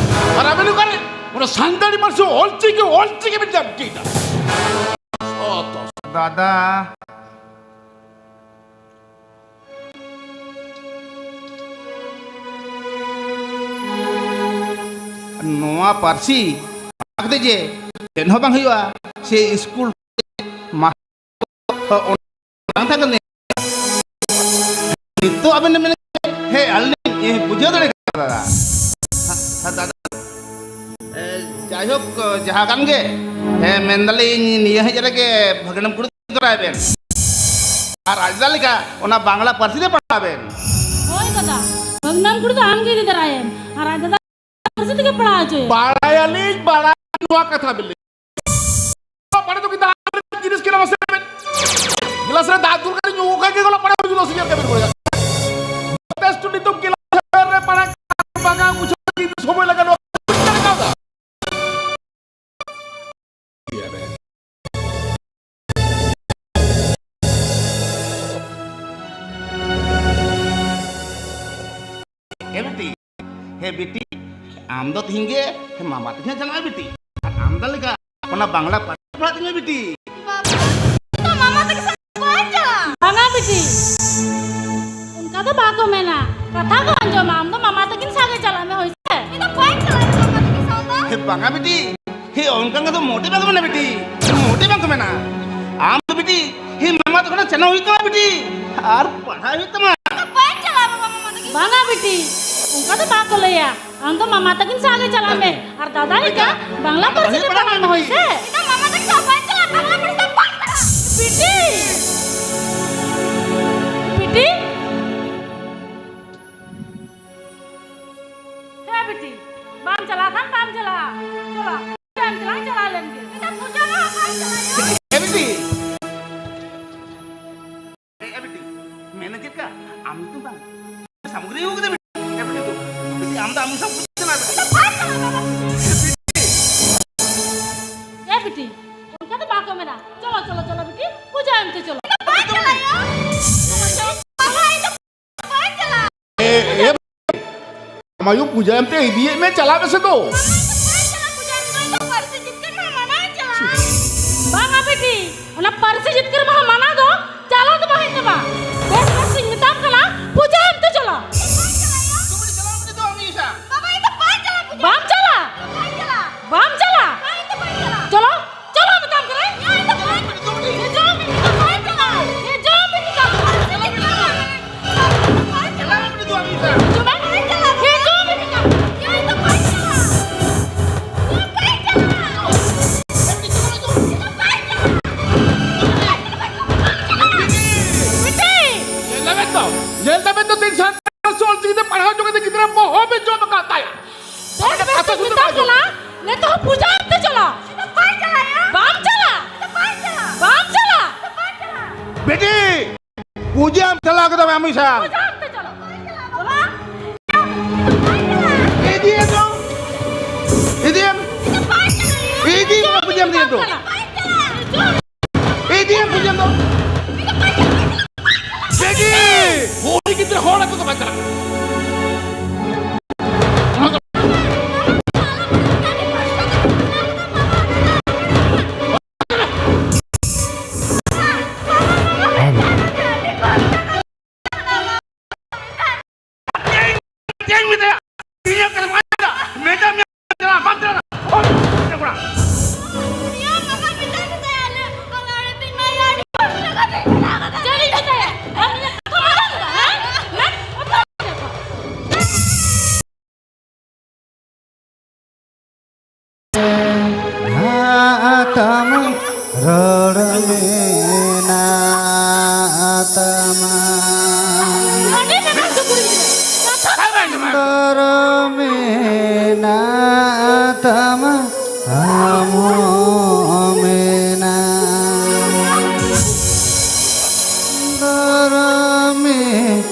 ᱟᱨ ᱟᱵᱮᱱ ᱚᱠᱟᱨᱮ ᱚᱱᱟ ᱥᱟᱱᱛᱟᱲᱤ ᱯᱟᱹᱨᱥᱤ ᱚᱞ ᱪᱤᱠᱤ, ᱚᱞ ᱪᱤᱠᱤ ᱵᱮᱱ ᱡᱟᱢ ᱠᱮᱫᱟ? ᱫᱟᱫᱟ᱾ ᱱᱚᱣᱟ ᱯᱟᱹᱨᱥᱤ ᱟᱲᱟᱜ ᱠᱟᱛᱮ ᱡᱮ ᱪᱮᱫ ᱦᱚᱸ ᱵᱟᱝ ᱦᱩᱭᱩᱜᱼᱟ, ᱥᱮ ᱥᱠᱩᱞ ᱢᱟ-, ᱵᱟᱝ ᱛᱟᱦᱮᱸ ᱠᱟᱱᱟ᱾ ᱱᱤᱛᱚᱜ ᱟᱵᱮᱱ ᱵᱮᱱ ᱢᱮᱱᱟ, ᱦᱮᱸ, ᱟᱹᱞᱤᱧ ᱞᱤᱧ ᱵᱩᱡᱷᱟᱹᱣ ᱫᱟᱲᱮ ᱠᱟᱫᱟ᱾ ᱦᱮᱸ, ᱫᱟᱫᱟ᱾ ᱮ, ᱡᱟᱭᱦᱳᱠ, ᱡᱟᱦᱟᱸ ᱠᱟᱱ ᱜᱮ, ᱦᱮᱸ, ᱢᱮᱱᱫᱟᱞᱤᱧ ᱱᱤᱭᱟᱹ ᱦᱮᱡ ᱨᱮᱜᱮ ᱵᱷᱟᱹᱜᱽᱱᱟᱢ ᱠᱩᱲᱤ ᱤᱫᱤ ᱛᱚᱨᱟᱭ ᱵᱮᱱ᱾ ᱟᱨ ᱟᱡ ᱫᱟᱫᱟ ᱞᱮᱠᱟ ᱚᱱᱟ ᱵᱟᱝᱞᱟ ᱯᱟᱹᱨᱥᱤ ᱛᱮ ᱯᱟᱲᱦᱟᱣ ᱵᱮᱱ᱾ ᱦᱳᱭ ᱫᱟᱫᱟ, ᱵᱷᱟᱹᱜᱽᱱᱟᱢ ᱠᱩᱲᱤ ᱫᱚ ᱟᱢ ᱜᱮ ᱤᱫᱤ ᱛᱚᱨᱟᱭᱮᱢ᱾ ᱟᱨ ᱟᱡ ᱫᱟᱫᱟ ᱯᱟᱹᱨᱥᱤ ᱛᱮᱜᱮ ᱯᱟᱲᱦᱟᱣ ᱦᱚᱪᱚᱭᱮᱢ᱾ ᱵᱟᱲᱟᱭᱟᱞᱤᱧ, ᱵᱟᱲᱟᱭ ᱱᱚᱣᱟ ᱠᱟᱛᱷᱟ ᱵᱮᱱ ᱞᱟᱹᱭ᱾ ᱚᱞᱚᱜ ᱯᱟᱲᱦᱟᱣ ᱫᱚ ᱠᱤᱱᱛᱩ ᱟᱨ ᱡᱤᱱᱤᱥ ᱠᱟᱱᱟ, ᱢᱟᱥᱮ ᱞᱟᱹᱭ ᱵᱮᱱ᱾ ᱜᱤᱞᱟᱥ ᱨᱮ ᱫᱟᱜ ᱫᱩᱞ ᱠᱟᱛᱮ ᱧᱩ ᱠᱷᱟᱱ ᱜᱮ ᱚᱞᱚᱜ ᱯᱟᱲᱦᱟᱣ ᱦᱩᱭᱩᱜᱼᱟ, ᱥᱤᱠᱷᱱᱟᱹᱛ ᱠᱟᱹᱢᱤ ᱠᱚ ᱨᱮᱭᱟᱜ᱾ ᱡᱚᱛᱷᱮᱥᱴᱚ ᱱᱤᱛᱚᱜ ᱜᱤᱞᱟᱥ ᱨᱮ ᱯᱟᱲᱦᱟᱜ ᱵᱟᱝᱟ ᱵᱩᱡᱷᱟᱹᱣ ᱠᱤᱱᱛᱩ ᱥᱚᱢᱚᱭ ᱞᱟᱜᱟᱜᱼᱟ, ᱱᱚᱣᱟ ᱵᱩᱡᱽ ᱫᱟᱲᱮ ᱠᱟᱣᱫᱟ᱾ ᱮ ᱵᱤᱴᱤ, ᱦᱮ ᱵᱤᱴᱤ, ᱟᱢ ᱫᱚ ᱛᱤᱦᱤᱧ ᱜᱮ ᱢᱟᱢᱟ ᱛᱟᱹᱠᱤᱱ ᱪᱟᱞᱟᱜ ᱢᱮ ᱵᱤᱴᱤ᱾ ᱟᱨ ᱟᱢ ᱫᱚ ᱞᱮᱠᱟ ᱚᱱᱟ ᱵᱟᱝᱞᱟ ᱯᱟᱹᱨᱥᱤ ᱯᱟᱲᱦᱟᱜ ᱛᱤᱧ ᱢᱮ ᱵᱤᱴᱤ᱾ ᱵᱟᱵᱟ, ᱤᱧ ᱫᱚ ᱢᱟᱢᱟ ᱛᱟᱹᱠᱤᱱ ᱥᱟᱶ ᱵᱟᱹᱧ ᱪᱟᱞᱟᱜᱼᱟ᱾ ᱵᱟᱝᱟ ᱵᱤᱴᱤ, ᱚᱱᱠᱟ ᱫᱚ ᱵᱟᱠᱚ ᱢᱮᱱᱟ᱾ ᱠᱟᱛᱷᱟ ᱠᱚ ᱟᱸᱡᱚᱢᱟ, ᱟᱢ ᱫᱚ ᱢᱟᱢᱟ ᱛᱟᱹᱠᱤᱱ ᱥᱟᱶ ᱜᱮ ᱪᱟᱞᱟᱜ ᱢᱮ, ᱦᱳᱭ ᱥᱮ? ᱤᱧ ᱫᱚ ᱵᱟᱹᱧ ᱪᱟᱞᱟᱜᱼᱟ ᱢᱟᱢᱟ ᱛᱟᱹᱠᱤᱱ ᱥᱟᱶ ᱫᱚ᱾ ᱦᱮ, ᱵᱟᱝᱟ ᱵᱤᱴᱤ, ᱦᱮ, ᱚᱱᱠᱟ ᱫᱚ ᱢᱚᱴᱮ ᱵᱟᱠᱚ ᱢᱮᱱᱟ ᱵᱤᱴᱤ, ᱢᱚᱴᱮ ᱵᱟᱠᱚ ᱢᱮᱱᱟ᱾ ᱟᱢ ᱫᱚ ᱵᱤᱴᱤ, ᱦᱮ, ᱢᱟᱢᱟ ᱛᱟᱠᱚ ᱴᱷᱮᱱ ᱥᱮᱱᱚᱜ ᱦᱩᱭᱩᱜ ᱛᱟᱢᱟ ᱵᱤᱴᱤ, ᱟᱨ ᱯᱟᱲᱦᱟᱜ ᱦᱩᱭᱩᱜ ᱛᱟᱢᱟ᱾ ᱤᱧ ᱫᱚ ᱵᱟᱹᱧ ᱪᱟᱞᱟᱜᱼᱟ ᱵᱟᱵᱟ, ᱢᱟᱢᱟ ᱛᱟᱹᱠᱤᱱ ᱥᱟᱶ᱾ ᱵᱟᱝᱟ ᱵᱤᱴᱤ, ᱚᱱᱠᱟ ᱫᱚ ᱵᱟᱠᱚ ᱞᱟᱹᱭᱟ᱾ ᱟᱢ ᱫᱚ ᱢᱟᱢᱟ ᱛᱟᱹᱠᱤᱱ ᱥᱟᱶ ᱜᱮ ᱪᱟᱞᱟᱜ ᱢᱮ, ᱟᱨ ᱫᱟᱫᱟ ᱞᱮᱠᱟ ᱵᱟᱝᱞᱟ ᱯᱟᱹᱨᱥᱤ ᱛᱮ ᱯᱟᱲᱦᱟᱜ ᱢᱮ, ᱦᱳᱭ ᱥᱮ? ᱤᱧ ᱫᱚ ᱢᱟᱢᱟ ᱛᱟᱹᱠᱤᱱ ᱥᱟᱶ ᱵᱟᱹᱧ ᱪᱟᱞᱟᱜᱼᱟ, ᱵᱟᱝᱞᱟ ᱯᱟᱹᱨᱥᱤ ᱛᱮ ᱵᱟᱹᱧ ᱯᱟᱲᱦᱟᱜᱼᱟ᱾ ᱵᱤᱴᱤ! ᱵᱤᱴᱤ! ᱥᱟᱢᱜᱨᱤ ᱟᱹᱜᱩ ᱠᱮᱫᱟ ᱵᱤᱴᱤ᱾ ᱮ ᱵᱤᱴᱤ ᱫᱩ, ᱵᱤᱴᱤ ᱟᱢ ᱫᱚ ᱟᱢ ᱥᱟᱶ ᱯᱩᱡᱟᱹ ᱪᱟᱞᱟᱜ ᱢᱮ᱾ ᱮ ᱵᱤᱴᱤ, ᱚᱱᱠᱟ ᱫᱚ ᱵᱟᱠᱚ ᱢᱮᱱᱟ᱾ ᱪᱚᱞᱚ, ᱪᱚᱞᱚ, ᱪᱚᱞᱚ ᱵᱤᱴᱤ, ᱯᱩᱡᱟᱹ ᱮᱢ ᱛᱮ ᱪᱚᱞᱚ᱾ ᱵᱟᱝ ᱪᱟᱞᱟᱜ ᱟᱭᱳ᱾ ᱵᱟᱵᱟ, ᱤᱧ ᱫᱚ ᱵᱟᱹᱧ ᱪᱟᱞᱟᱜ᱾ ᱮ, ᱮ, ᱟᱢ ᱟᱭᱳ ᱯᱩᱡᱟᱹ ᱮᱢ ᱛᱮ ᱤᱫᱤᱭᱮᱫ ᱢᱮ, ᱪᱟᱞᱟᱜ ᱢᱮᱥᱮ ᱫᱚ᱾ ᱵᱟᱝ ᱪᱟᱞᱟᱜ, ᱯᱩᱡᱟᱹ ᱮᱢ ᱫᱚ ᱤᱧ ᱫᱚ ᱯᱟᱹᱨᱥᱤ ᱡᱤᱛᱠᱟᱹᱨ ᱢᱟᱦᱟ ᱢᱟᱱᱟᱣ ᱤᱧ ᱪᱟᱞᱟᱜᱼᱟ᱾ ᱵᱟᱝᱟ ᱵᱤᱴᱤ, ᱚᱱᱟ ᱯᱟᱹᱨᱥᱤ ᱡᱤᱛᱠᱟᱹᱨ ᱢᱟᱦᱟ ᱢᱟᱱᱟᱣ ᱫᱚ ᱪᱟᱞᱟᱣ ᱫᱚ ᱵᱟᱝ ᱦᱩᱭᱩᱜ ᱛᱟᱢᱟ᱾ ᱵᱮᱥ ᱵᱮᱥ ᱤᱧ ᱢᱮᱛᱟᱢ ᱠᱟᱱᱟ, ᱯᱩᱡᱟᱹ ᱮᱢ ᱛᱮ ᱪᱟᱞᱟᱜ᱾ ᱵᱟᱵᱟ, ᱤᱧ ᱫᱚ ᱵᱟᱹᱧ ᱪᱟᱞᱟᱜᱼᱟ ᱯᱩᱡᱟᱹ᱾ ᱵᱟᱢ ᱪᱟᱞᱟᱜ? ᱵᱟᱹᱧ ᱪᱟᱞᱟᱜᱼᱟ᱾ ᱵᱟᱢ ᱪᱟᱞᱟᱜ? ᱵᱟᱝ, ᱤᱧ ᱫᱚ ᱵᱟᱹᱧ ᱪᱟᱞᱟᱜᱼᱟ᱾ ᱪᱚᱞᱚ, ᱪᱚᱞᱚ ᱢᱮᱛᱟᱢ ᱠᱟᱱᱟ᱾ ᱤᱧ ᱫᱚ ᱵᱟᱹᱧ ᱪᱟᱞᱟᱜᱼᱟ᱾ ᱦᱤᱡᱩᱜ ᱢᱮ, ᱤᱧ ᱫᱚ ᱵᱟᱹᱧ ᱪᱟᱞᱟᱜᱼᱟ᱾ ᱦᱤᱡᱩᱜ ᱢᱮ᱾ ᱦᱤᱡᱩᱜ ᱢᱮ᱾ ᱤᱧ ᱫᱚ ᱵᱟᱹᱧ ᱪᱟᱞᱟᱜᱼᱟ᱾ ᱵᱤᱴᱤ! ᱧᱮᱞ ᱫᱟᱵᱮᱱ ᱛᱚ, ᱧᱮᱞ ᱫᱟᱵᱮᱱ ᱛᱚ, ᱛᱤᱱ ᱥᱟᱱᱛᱟᱲ ᱥᱮ ᱚᱞᱪᱤᱠᱤ ᱛᱮ ᱯᱟᱲᱦᱟᱣ ᱦᱚᱪᱚ ᱠᱟᱛᱮ ᱜᱤᱫᱽᱨᱟᱹ ᱵᱚᱦᱚᱜ ᱵᱮᱱ ᱡᱚᱢ ᱟᱠᱟᱫ ᱛᱟᱭᱟ᱾ ᱵᱮᱥ ᱵᱮᱥ ᱛᱮ ᱢᱮᱛᱟᱢ ᱠᱟᱱᱟ, ᱱᱤᱛᱚᱜ ᱦᱚᱸ ᱯᱩᱡᱟᱹ ᱮᱢ ᱛᱮ ᱪᱟᱞᱟᱜ᱾ ᱵᱟᱢ ᱪᱟᱞᱟᱜ? ᱵᱟᱢ ᱪᱟᱞᱟᱜ? ᱵᱤᱴᱤ! ᱯᱩᱡᱟᱹᱢ ᱪᱟᱞᱟᱣ ᱠᱮᱫᱟ ᱟᱢ ᱤᱥᱟ᱾ ᱯᱩᱡᱟᱹᱢ ᱛᱮ ᱪᱟᱞᱟᱜ᱾ ᱵᱟᱵᱟ! ᱤᱫᱤᱭᱮᱢ ᱫᱚ᱾ ᱤᱫᱤᱭᱮᱢ᱾ ᱤᱫᱤᱭᱮᱢ ᱯᱩᱡᱟᱹᱢ ᱫᱤᱭᱮ ᱫᱚ᱾ ᱤᱫᱤᱭᱮᱢ ᱯᱩᱡᱟᱹᱢ ᱫᱚ᱾ ᱵᱤᱴᱤ! ᱦᱩᱰᱤᱧ ᱜᱤᱫᱽᱨᱟᱹ ᱦᱚᱲ ᱟᱹᱛᱩ ᱫᱚ ᱵᱟᱝ ᱪᱟᱞᱟᱜ᱾ ᱪᱮᱫ ᱤᱧ ᱢᱮᱛᱟᱭᱟ? ᱤᱧᱟᱹᱜ ᱠᱟᱛᱷᱟ ᱵᱟᱭ ᱟᱸᱡᱚᱢ ᱮᱫᱟ᱾ ᱢᱮᱛᱟᱭ ᱢᱮ, ᱪᱟᱞᱟᱜ, ᱵᱟᱢ ᱪᱟᱞᱟᱜ᱾ ᱦᱳᱭ, ᱠᱚᱲᱟ᱾ ᱦᱟᱛᱟᱢ ᱨᱚᱲ ᱢᱮᱱᱟᱜ ᱛᱟᱢᱟ᱾ ᱨᱚᱲ ᱢᱮᱱᱟᱜ ᱛᱟᱢᱟ, ᱟᱢ ᱦᱚᱸ ᱢᱮᱱᱟᱜ᱾ ᱨᱚᱲ ᱢᱮᱱᱟᱜ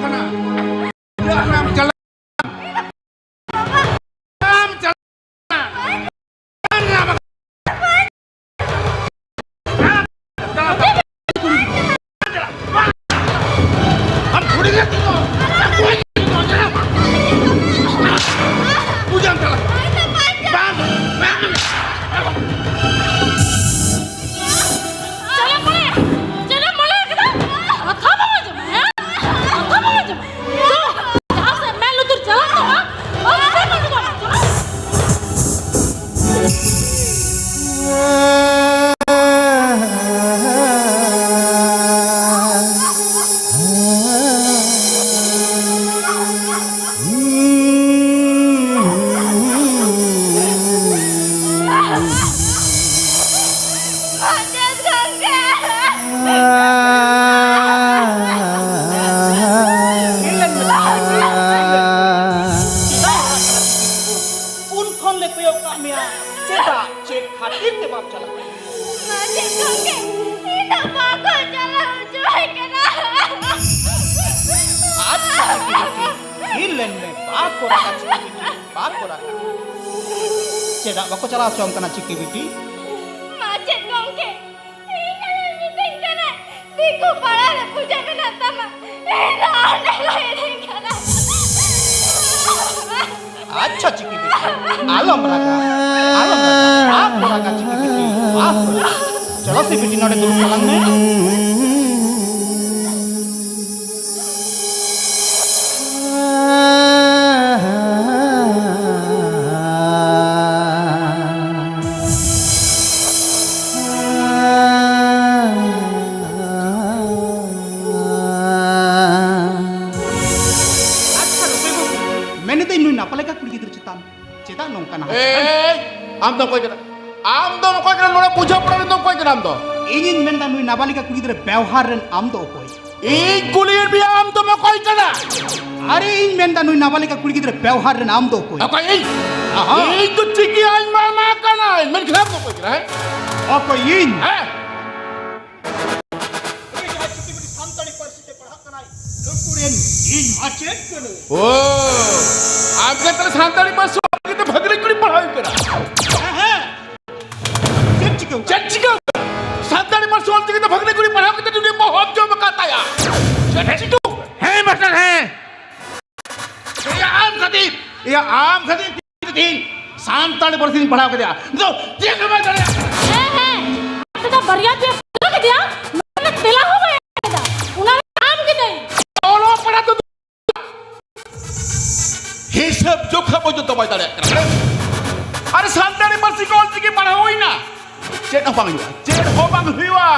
ᱠᱟᱱᱟ᱾ ᱪᱟᱞᱟᱜ ᱟᱢ, ᱪᱟᱞᱟᱜ ᱟᱢ᱾ ᱟᱢ ᱠᱩᱲᱤ ᱜᱤᱫᱽᱨᱟᱹ ᱫᱚ ᱵᱩᱡᱷᱟᱹᱣ ᱪᱟᱞᱟᱜ ᱵᱟᱝ, ᱵᱟᱝ᱾ ᱪᱟᱞᱟᱜ ᱢᱚᱱᱮ, ᱪᱟᱞᱟᱜ ᱢᱚᱱᱮ ᱠᱮᱫᱟ? ᱠᱟᱛᱷᱟ ᱵᱟᱢ ᱟᱸᱡᱚᱢᱟ, ᱦᱮᱸ? ᱠᱟᱛᱷᱟ ᱵᱟᱢ ᱟᱸᱡᱚᱢᱟ? ᱛᱚ, ᱡᱟᱦᱟᱸ ᱥᱮᱫ ᱢᱮᱫ ᱞᱩᱛᱩᱨ ᱪᱟᱞᱟᱜ ᱛᱟᱢᱟ, ᱚᱱᱛᱮ ᱢᱮᱫ ᱞᱩᱛᱩᱨ ᱪᱟᱞᱟᱜ᱾ ᱢᱟᱪᱮᱫ ᱜᱚᱢᱠᱮ! ᱩᱱ ᱠᱷᱚᱱ ᱞᱮ ᱠᱚᱭᱚᱜ ᱠᱟᱜ ᱢᱮᱭᱟ, ᱪᱮᱫᱟᱜ, ᱪᱮᱫ ᱠᱷᱟᱹᱛᱤᱨ ᱛᱮ ᱵᱟᱢ ᱪᱟᱞᱟᱜ ᱠᱟᱱᱟ? ᱢᱟᱪᱮᱫ ᱜᱚᱢᱠᱮ, ᱤᱧ ᱫᱚ ᱵᱟᱠᱚ ᱪᱟᱞᱟᱣ ᱦᱚᱪᱚᱣᱟᱹᱧ ᱠᱟᱱᱟ᱾ ᱟᱪᱪᱷᱟ, ᱵᱤᱴᱤ, ᱵᱤᱴᱤ, ᱛᱷᱤᱨ ᱞᱮᱱ ᱢᱮ, ᱵᱟᱠᱚ ᱨᱟᱜᱟ, ᱪᱤᱠᱤ ᱵᱤᱴᱤ, ᱵᱟᱠᱚ ᱨᱟᱜᱟ᱾ ᱪᱮᱫᱟᱜ ᱵᱟᱠᱚ ᱪᱟᱞᱟᱣ ᱦᱚᱪᱚᱣᱟᱢ ᱠᱟᱱᱟ, ᱪᱤᱠᱤ ᱵᱤᱴᱤ? ᱢᱟᱪᱮᱫ ᱜᱚᱢᱠᱮ, ᱤᱧ ᱟᱭᱳᱭ ᱢᱤᱛᱟᱹᱧ ᱠᱟᱱᱟᱭ, ᱫᱤᱠᱩ ᱯᱟᱲᱟ ᱨᱮ ᱯᱩᱡᱟᱹ ᱢᱮᱱᱟᱜ ᱛᱟᱢᱟ, ᱤᱧ ᱫᱚ ᱚᱸᱰᱮ ᱞᱟᱹᱭ ᱤᱫᱤᱧ ᱠᱟᱱᱟ᱾ ᱟᱪᱪᱷᱟ ᱪᱤᱠᱤ ᱵᱤᱴᱤ, ᱟᱞᱚᱢ ᱨᱟᱜᱟ, ᱟᱞᱚᱢ ᱨᱟᱜᱟ, ᱟᱞᱚᱢ ᱨᱟᱜᱟ ᱪᱤᱠᱤ ᱵᱤᱴᱤ, ᱟᱞᱚᱢ ᱨᱟᱜᱟ᱾ ᱪᱚᱞᱚ ᱥᱮ ᱵᱤᱴᱤ, ᱱᱚᱰᱮ ᱫᱩᱲᱩᱵ ᱛᱟᱞᱟᱝ ᱢᱮ᱾ ᱟᱪᱪᱷᱟ ᱨᱩᱯᱟᱹᱭ ᱵᱟᱹᱵᱩ, ᱢᱮᱱᱮᱫᱟᱹᱧ ᱱᱩᱭ ᱱᱟᱯᱟᱞᱮᱠᱟ ᱠᱩᱲᱤ ᱜᱤᱫᱽᱨᱟᱹ ᱪᱮᱛᱟᱱ ᱪᱮᱫᱟᱜ ᱱᱚᱝᱠᱟ ᱱᱟᱦᱟᱪᱟᱨ? ᱮᱭ, ᱟᱢ ᱫᱚ ᱚᱠᱚᱭ ᱠᱟᱱᱟ? ᱟᱢ ᱫᱚ ᱚᱠᱚᱭ ᱠᱟᱱᱟ? ᱱᱚᱰᱮ ᱯᱩᱡᱟᱹ ᱯᱟᱲᱟ ᱨᱮᱱ ᱫᱚ ᱚᱠᱚᱭ ᱠᱟᱱᱟ ᱟᱢ ᱫᱚ? ᱤᱧᱤᱧ ᱢᱮᱱᱫᱟ ᱱᱩᱭ ᱱᱟᱵᱟᱞᱤᱠᱟ ᱠᱩᱲᱤ ᱜᱤᱫᱽᱨᱟᱹ ᱵᱮᱣᱦᱟᱨ ᱨᱮᱱ ᱟᱢ ᱫᱚ ᱚᱠᱚᱭ? ᱤᱧ ᱠᱩᱞᱤᱭᱮᱫ ᱢᱮᱭᱟ, ᱟᱢ ᱫᱚᱢ ᱚᱠᱚᱭ ᱠᱟᱱᱟ? ᱟᱨᱮ, ᱤᱧ ᱢᱮᱱᱫᱟ ᱱᱩᱭ ᱱᱟᱵᱟᱞᱤᱠᱟ ᱠᱩᱲᱤ ᱜᱤᱫᱽᱨᱟᱹ ᱵᱮᱣᱦᱟᱨ ᱨᱮᱱ ᱟᱢ ᱫᱚ ᱚᱠᱚᱭ? ᱚᱠᱚᱭ ᱤᱧ? ᱟᱦᱟ᱾ ᱤᱧ ᱫᱚ ᱪᱤᱠᱤ ᱟᱡ ᱢᱟᱢᱟ ᱠᱟᱱᱟᱭ᱾ ᱢᱮᱱᱠᱷᱟᱱ ᱟᱢ ᱫᱚ ᱚᱠᱚᱭ ᱠᱟᱱᱟ, ᱦᱮᱸ? ᱚᱠᱚᱭ ᱤᱧ? ᱦᱮᱸ? ᱱᱩᱭ ᱡᱟᱦᱟᱸᱭ ᱪᱤᱠᱤ ᱵᱤᱴᱤ ᱥᱟᱱᱛᱟᱲᱤ ᱯᱟᱹᱨᱥᱤ ᱛᱮ ᱯᱟᱲᱦᱟᱜ ᱠᱟᱱᱟᱭ, ᱱᱩᱠᱩ ᱨᱮᱱ ᱟᱨ ᱪᱮᱫ ᱠᱟᱱᱟ? ᱳ, ᱟᱢ ᱜᱮ ᱛᱟᱦᱞᱮ ᱥᱟᱱᱛᱟᱲᱤ ᱯᱟᱹᱨᱥᱤ ᱚᱞᱪᱤᱠᱤ ᱛᱮ ᱵᱷᱟᱹᱜᱤ ᱠᱩᱲᱤ ᱯᱟᱲᱦᱟᱣ ᱠᱟᱱᱟ? ᱦᱮᱸ, ᱦᱮᱸ᱾ ᱪᱮᱫ ᱪᱤᱠᱟᱹ? ᱪᱮᱫ ᱪᱤᱠᱟᱹ? ᱥᱟᱱᱛᱟᱲᱤ ᱯᱟᱹᱨᱥᱤ ᱚᱞᱪᱤᱠᱤ ᱛᱮ ᱵᱷᱟᱹᱜᱤ ᱠᱩᱲᱤ ᱯᱟᱲᱦᱟᱣ ᱠᱟᱛᱮ ᱡᱩᱫᱤ ᱵᱚᱦᱚᱜ ᱡᱚᱢ ᱟᱠᱟᱫ ᱛᱟᱭᱟ, ᱪᱮᱫ ᱪᱤᱠᱟᱹ? ᱦᱮᱸ ᱢᱟᱥᱴᱟᱨ, ᱦᱮᱸ᱾ ᱮᱭᱟ ᱟᱢ ᱠᱷᱟᱹᱛᱤᱨ, ᱮᱭᱟ ᱟᱢ ᱠᱷᱟᱹᱛᱤᱨ ᱛᱮᱦᱮᱧ ᱥᱟᱱᱛᱟᱲᱤ ᱯᱟᱹᱨᱥᱤᱧ ᱯᱟᱲᱦᱟᱣ ᱠᱮᱫᱟ᱾ ᱱᱤᱛᱚᱜ ᱪᱮᱫ ᱦᱚᱸ ᱵᱟᱭ ᱫᱟᱲᱮᱭᱟᱜ ᱠᱟᱱᱟ᱾ ᱦᱮᱸ, ᱦᱮᱸ᱾ ᱟᱯᱮ ᱫᱚ ᱵᱟᱨᱭᱟ ᱯᱮᱭᱟ ᱯᱩᱛᱷᱤ ᱠᱮᱫᱮᱭᱟ, ᱱᱚᱣᱟ ᱨᱮᱱᱟᱜ ᱛᱮᱞᱟ ᱦᱚᱸ ᱵᱟᱭ ᱮᱢ ᱠᱮᱫᱟ᱾ ᱚᱱᱟ ᱨᱮ ᱟᱢ ᱠᱮᱫᱟᱭ᱾ ᱚᱞᱚᱜ ᱯᱟᱲᱦᱟᱜ ᱫᱚ ᱦᱤᱥᱟᱹᱵ ᱡᱚᱠᱷᱟ ᱯᱚᱨᱡᱚᱱᱛᱚ ᱵᱟᱭ ᱫᱟᱲᱮᱭᱟᱜ ᱠᱟᱱᱟ᱾ ᱟᱨᱮ ᱥᱟᱱᱛᱟᱲᱤ ᱯᱟᱹᱨᱥᱤ ᱠᱚ ᱚᱞᱪᱤᱠᱤ ᱯᱟᱲᱦᱟᱣ ᱦᱩᱭᱱᱟ, ᱪᱮᱫ ᱦᱚᱸ ᱵᱟᱝ ᱦᱩᱭᱩᱜᱼᱟ, ᱪᱮᱫ ᱦᱚᱸ ᱵᱟᱝ ᱦᱩᱭᱩᱜᱼᱟ᱾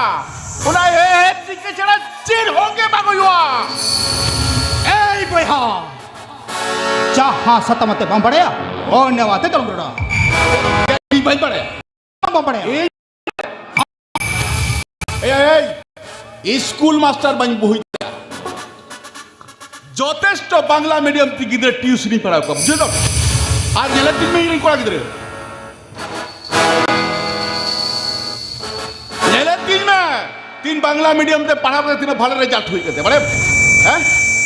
ᱚᱱᱟ ᱦᱮ ᱦᱮ ᱪᱤᱠᱟᱹ ᱪᱷᱟᱲᱟ ᱪᱮᱫ ᱦᱚᱸ ᱜᱮ ᱵᱟᱝ ᱦᱩᱭᱩᱜᱼᱟ᱾ ᱮᱭ ᱵᱚᱭᱦᱟ, ᱡᱟᱦᱟᱸ ᱥᱟᱛᱟᱢ ᱟᱛᱮ ᱵᱟᱢ ᱵᱟᱲᱟᱭᱟ, ᱚᱱᱟ ᱟᱛᱮ ᱫᱚ ᱟᱞᱚᱢ ᱨᱚᱲᱟ᱾ ᱤᱧ ᱵᱟᱹᱧ ᱵᱟᱲᱟᱭᱟ᱾ ᱵᱟᱢ ᱵᱟᱲᱟᱭᱟ? ᱤᱧ, ᱮᱭ, ᱮᱭ, ᱮᱭ, ᱤᱥᱠᱩᱞ ᱢᱟᱥᱴᱟᱨ ᱵᱟᱹᱧ ᱵᱩᱡᱽ ᱫᱟ᱾ ᱡᱚᱛᱷᱮᱥᱴᱚ ᱵᱟᱝᱞᱟ ᱢᱤᱰᱤᱭᱟᱢ ᱛᱮ ᱜᱤᱫᱽᱨᱟᱹ ᱴᱤᱭᱩᱥᱚᱱᱤᱧ ᱯᱟᱲᱦᱟᱣ ᱠᱚᱣᱟ, ᱵᱩᱡᱷᱟᱹᱣ ᱫᱟᱢ? ᱟᱨ ᱧᱮᱞᱮᱫ ᱛᱤᱧ ᱢᱮ ᱤᱧ ᱨᱮᱱ ᱠᱚᱲᱟ ᱜᱤᱫᱽᱨᱟᱹ᱾ ᱧᱮᱞᱮᱫ ᱛᱤᱧ ᱢᱮ, ᱛᱤᱱ ᱵᱟᱝᱞᱟ ᱢᱤᱰᱤᱭᱟᱢ ᱛᱮ ᱯᱟᱲᱦᱟᱣ ᱠᱟᱛᱮ ᱛᱤᱱᱟᱹᱜ ᱵᱷᱟᱞᱮ ᱨᱮᱡᱟᱞᱴ ᱦᱩᱭ ᱠᱟᱱ ᱛᱟᱭᱟ, ᱵᱟᱲᱟᱭᱟᱢ? ᱦᱮᱸ?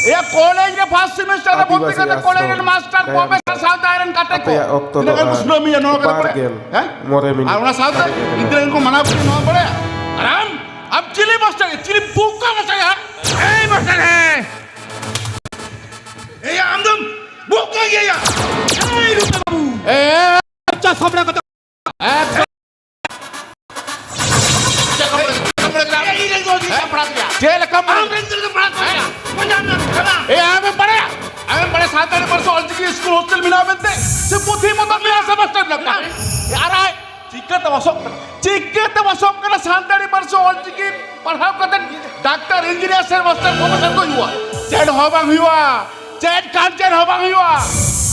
ᱮᱭᱟ, ᱠᱚᱞᱮᱡᱽ ᱨᱮ ᱯᱷᱟᱥᱴ ᱥᱮᱢᱮᱥᱴᱟᱨ ᱨᱮ ᱵᱷᱚᱨᱛᱤ ᱟᱹᱫᱤᱵᱟᱹᱥᱤ ᱠᱟᱛᱮ ᱠᱚᱞᱮᱡᱽ ᱨᱮᱱ ᱟᱥᱨᱚᱢ ᱢᱟᱥᱴᱟᱨ, ᱜᱟᱭᱟᱱ ᱯᱨᱚᱯᱷᱮᱥᱚᱨ, ᱠᱟᱛᱷᱟ᱾ ᱥᱟᱶᱛᱟ ᱨᱮᱱ ᱜᱟᱛᱮ ᱠᱚ ᱟᱯᱮᱭᱟᱜ ᱚᱠᱛᱚ ᱫᱚ ᱛᱤᱱᱟᱹᱜ ᱜᱟᱱ ᱠᱚ ᱟᱨ ᱥᱩᱨᱟᱹ ᱢᱤᱭᱟ ᱱᱚᱣᱟ ᱠᱚᱨᱮ ᱵᱟᱨ ᱵᱟᱲᱟᱭᱟ? ᱜᱮᱞ ᱦᱮᱸ? ᱢᱚᱬᱮ ᱢᱤᱱᱤᱴ ᱟᱨ ᱚᱱᱟ ᱥᱟᱶᱛᱮ ᱵᱟᱨ ᱜᱮᱞ ᱜᱤᱫᱽᱨᱟᱹ ᱠᱚ ᱢᱟᱱᱟᱣ ᱠᱚ ᱱᱚᱣᱟ ᱵᱟᱲᱟᱭᱟ? ᱟᱨ ᱟᱢ, ᱟᱢ ᱪᱤᱞᱤ ᱢᱟᱥᱴᱟᱨ, ᱪᱤᱞᱤ ᱵᱩᱠᱟ ᱢᱟᱥᱴᱟᱨ ᱭᱟ? ᱮᱭ ᱢᱟᱥᱴᱟᱨ, ᱦᱮᱸ᱾ ᱮᱭᱟ, ᱟᱢ ᱫᱚᱢ ᱵᱩᱠᱟ ᱜᱮᱭᱟ ᱭᱟ? ᱮᱭ ᱨᱩᱯᱟ ᱵᱟᱹᱵᱩ᱾ ᱮ, ᱟᱪᱪᱷᱟ, ᱥᱟᱢᱱᱟ ᱠᱟᱛᱮ ᱮᱠᱫᱚᱢ᱾ ᱪᱮᱫ ᱞᱮᱠᱟᱢ ᱵᱟᱲᱟᱭ ᱠᱮᱫᱟ? ᱪᱮᱫ ᱞᱮᱠᱟᱢ ᱵᱟᱲᱟᱭ ᱠᱮᱫᱟ? ᱪᱮᱫ ᱞᱮᱠᱟᱢ ᱵᱟᱲᱟᱭ ᱠᱮᱫᱟ? ᱮ, ᱟᱢᱮᱢ ᱵᱟᱲᱟᱭᱟ? ᱟᱢᱮᱢ ᱵᱟᱲᱟᱭᱟ ᱥᱟᱱᱛᱟᱲᱤ ᱯᱟᱹᱨᱥᱤ ᱚᱞᱪᱤᱠᱤ ᱤᱥᱠᱩᱞ ᱦᱳᱥᱴᱮᱞ ᱢᱮᱱᱟᱜᱼᱟ ᱢᱮᱱᱛᱮ? ᱥᱮ ᱯᱩᱛᱷᱤ ᱯᱚᱛᱚᱵ ᱢᱮᱱᱟᱜᱼᱟ ᱥᱮ ᱢᱟᱥᱴᱟᱨ ᱢᱮᱱᱟᱜ ᱠᱚᱣᱟ? ᱮ, ᱟᱨ ᱟᱡ ᱪᱤᱠᱟᱹᱛᱮ ᱵᱟᱥᱚᱜ ᱠᱟᱱᱟ? ᱪᱤᱠᱟᱹᱛᱮ ᱵᱟᱥᱚᱜ ᱠᱟᱱᱟ? ᱥᱟᱱᱛᱟᱲᱤ ᱯᱟᱹᱨᱥᱤ ᱚᱞᱪᱤᱠᱤ ᱯᱟᱲᱦᱟᱣ ᱠᱟᱛᱮ ᱰᱟᱠᱛᱟᱨ, ᱤᱧᱡᱤᱱᱤᱭᱟᱨ ᱥᱮ ᱢᱟᱥᱴᱟᱨ ᱯᱨᱚᱯᱷᱮᱥᱚᱨ ᱠᱚ ᱦᱩᱭᱩᱜᱼᱟ? ᱪᱮᱫ ᱦᱚᱸ ᱵᱟᱝ ᱦᱩᱭᱩᱜᱼᱟ᱾ ᱪᱮᱫ ᱠᱟᱱ ᱪᱮᱫ ᱦᱚᱸ ᱵᱟᱝ ᱦᱩᱭᱩᱜᱼᱟ᱾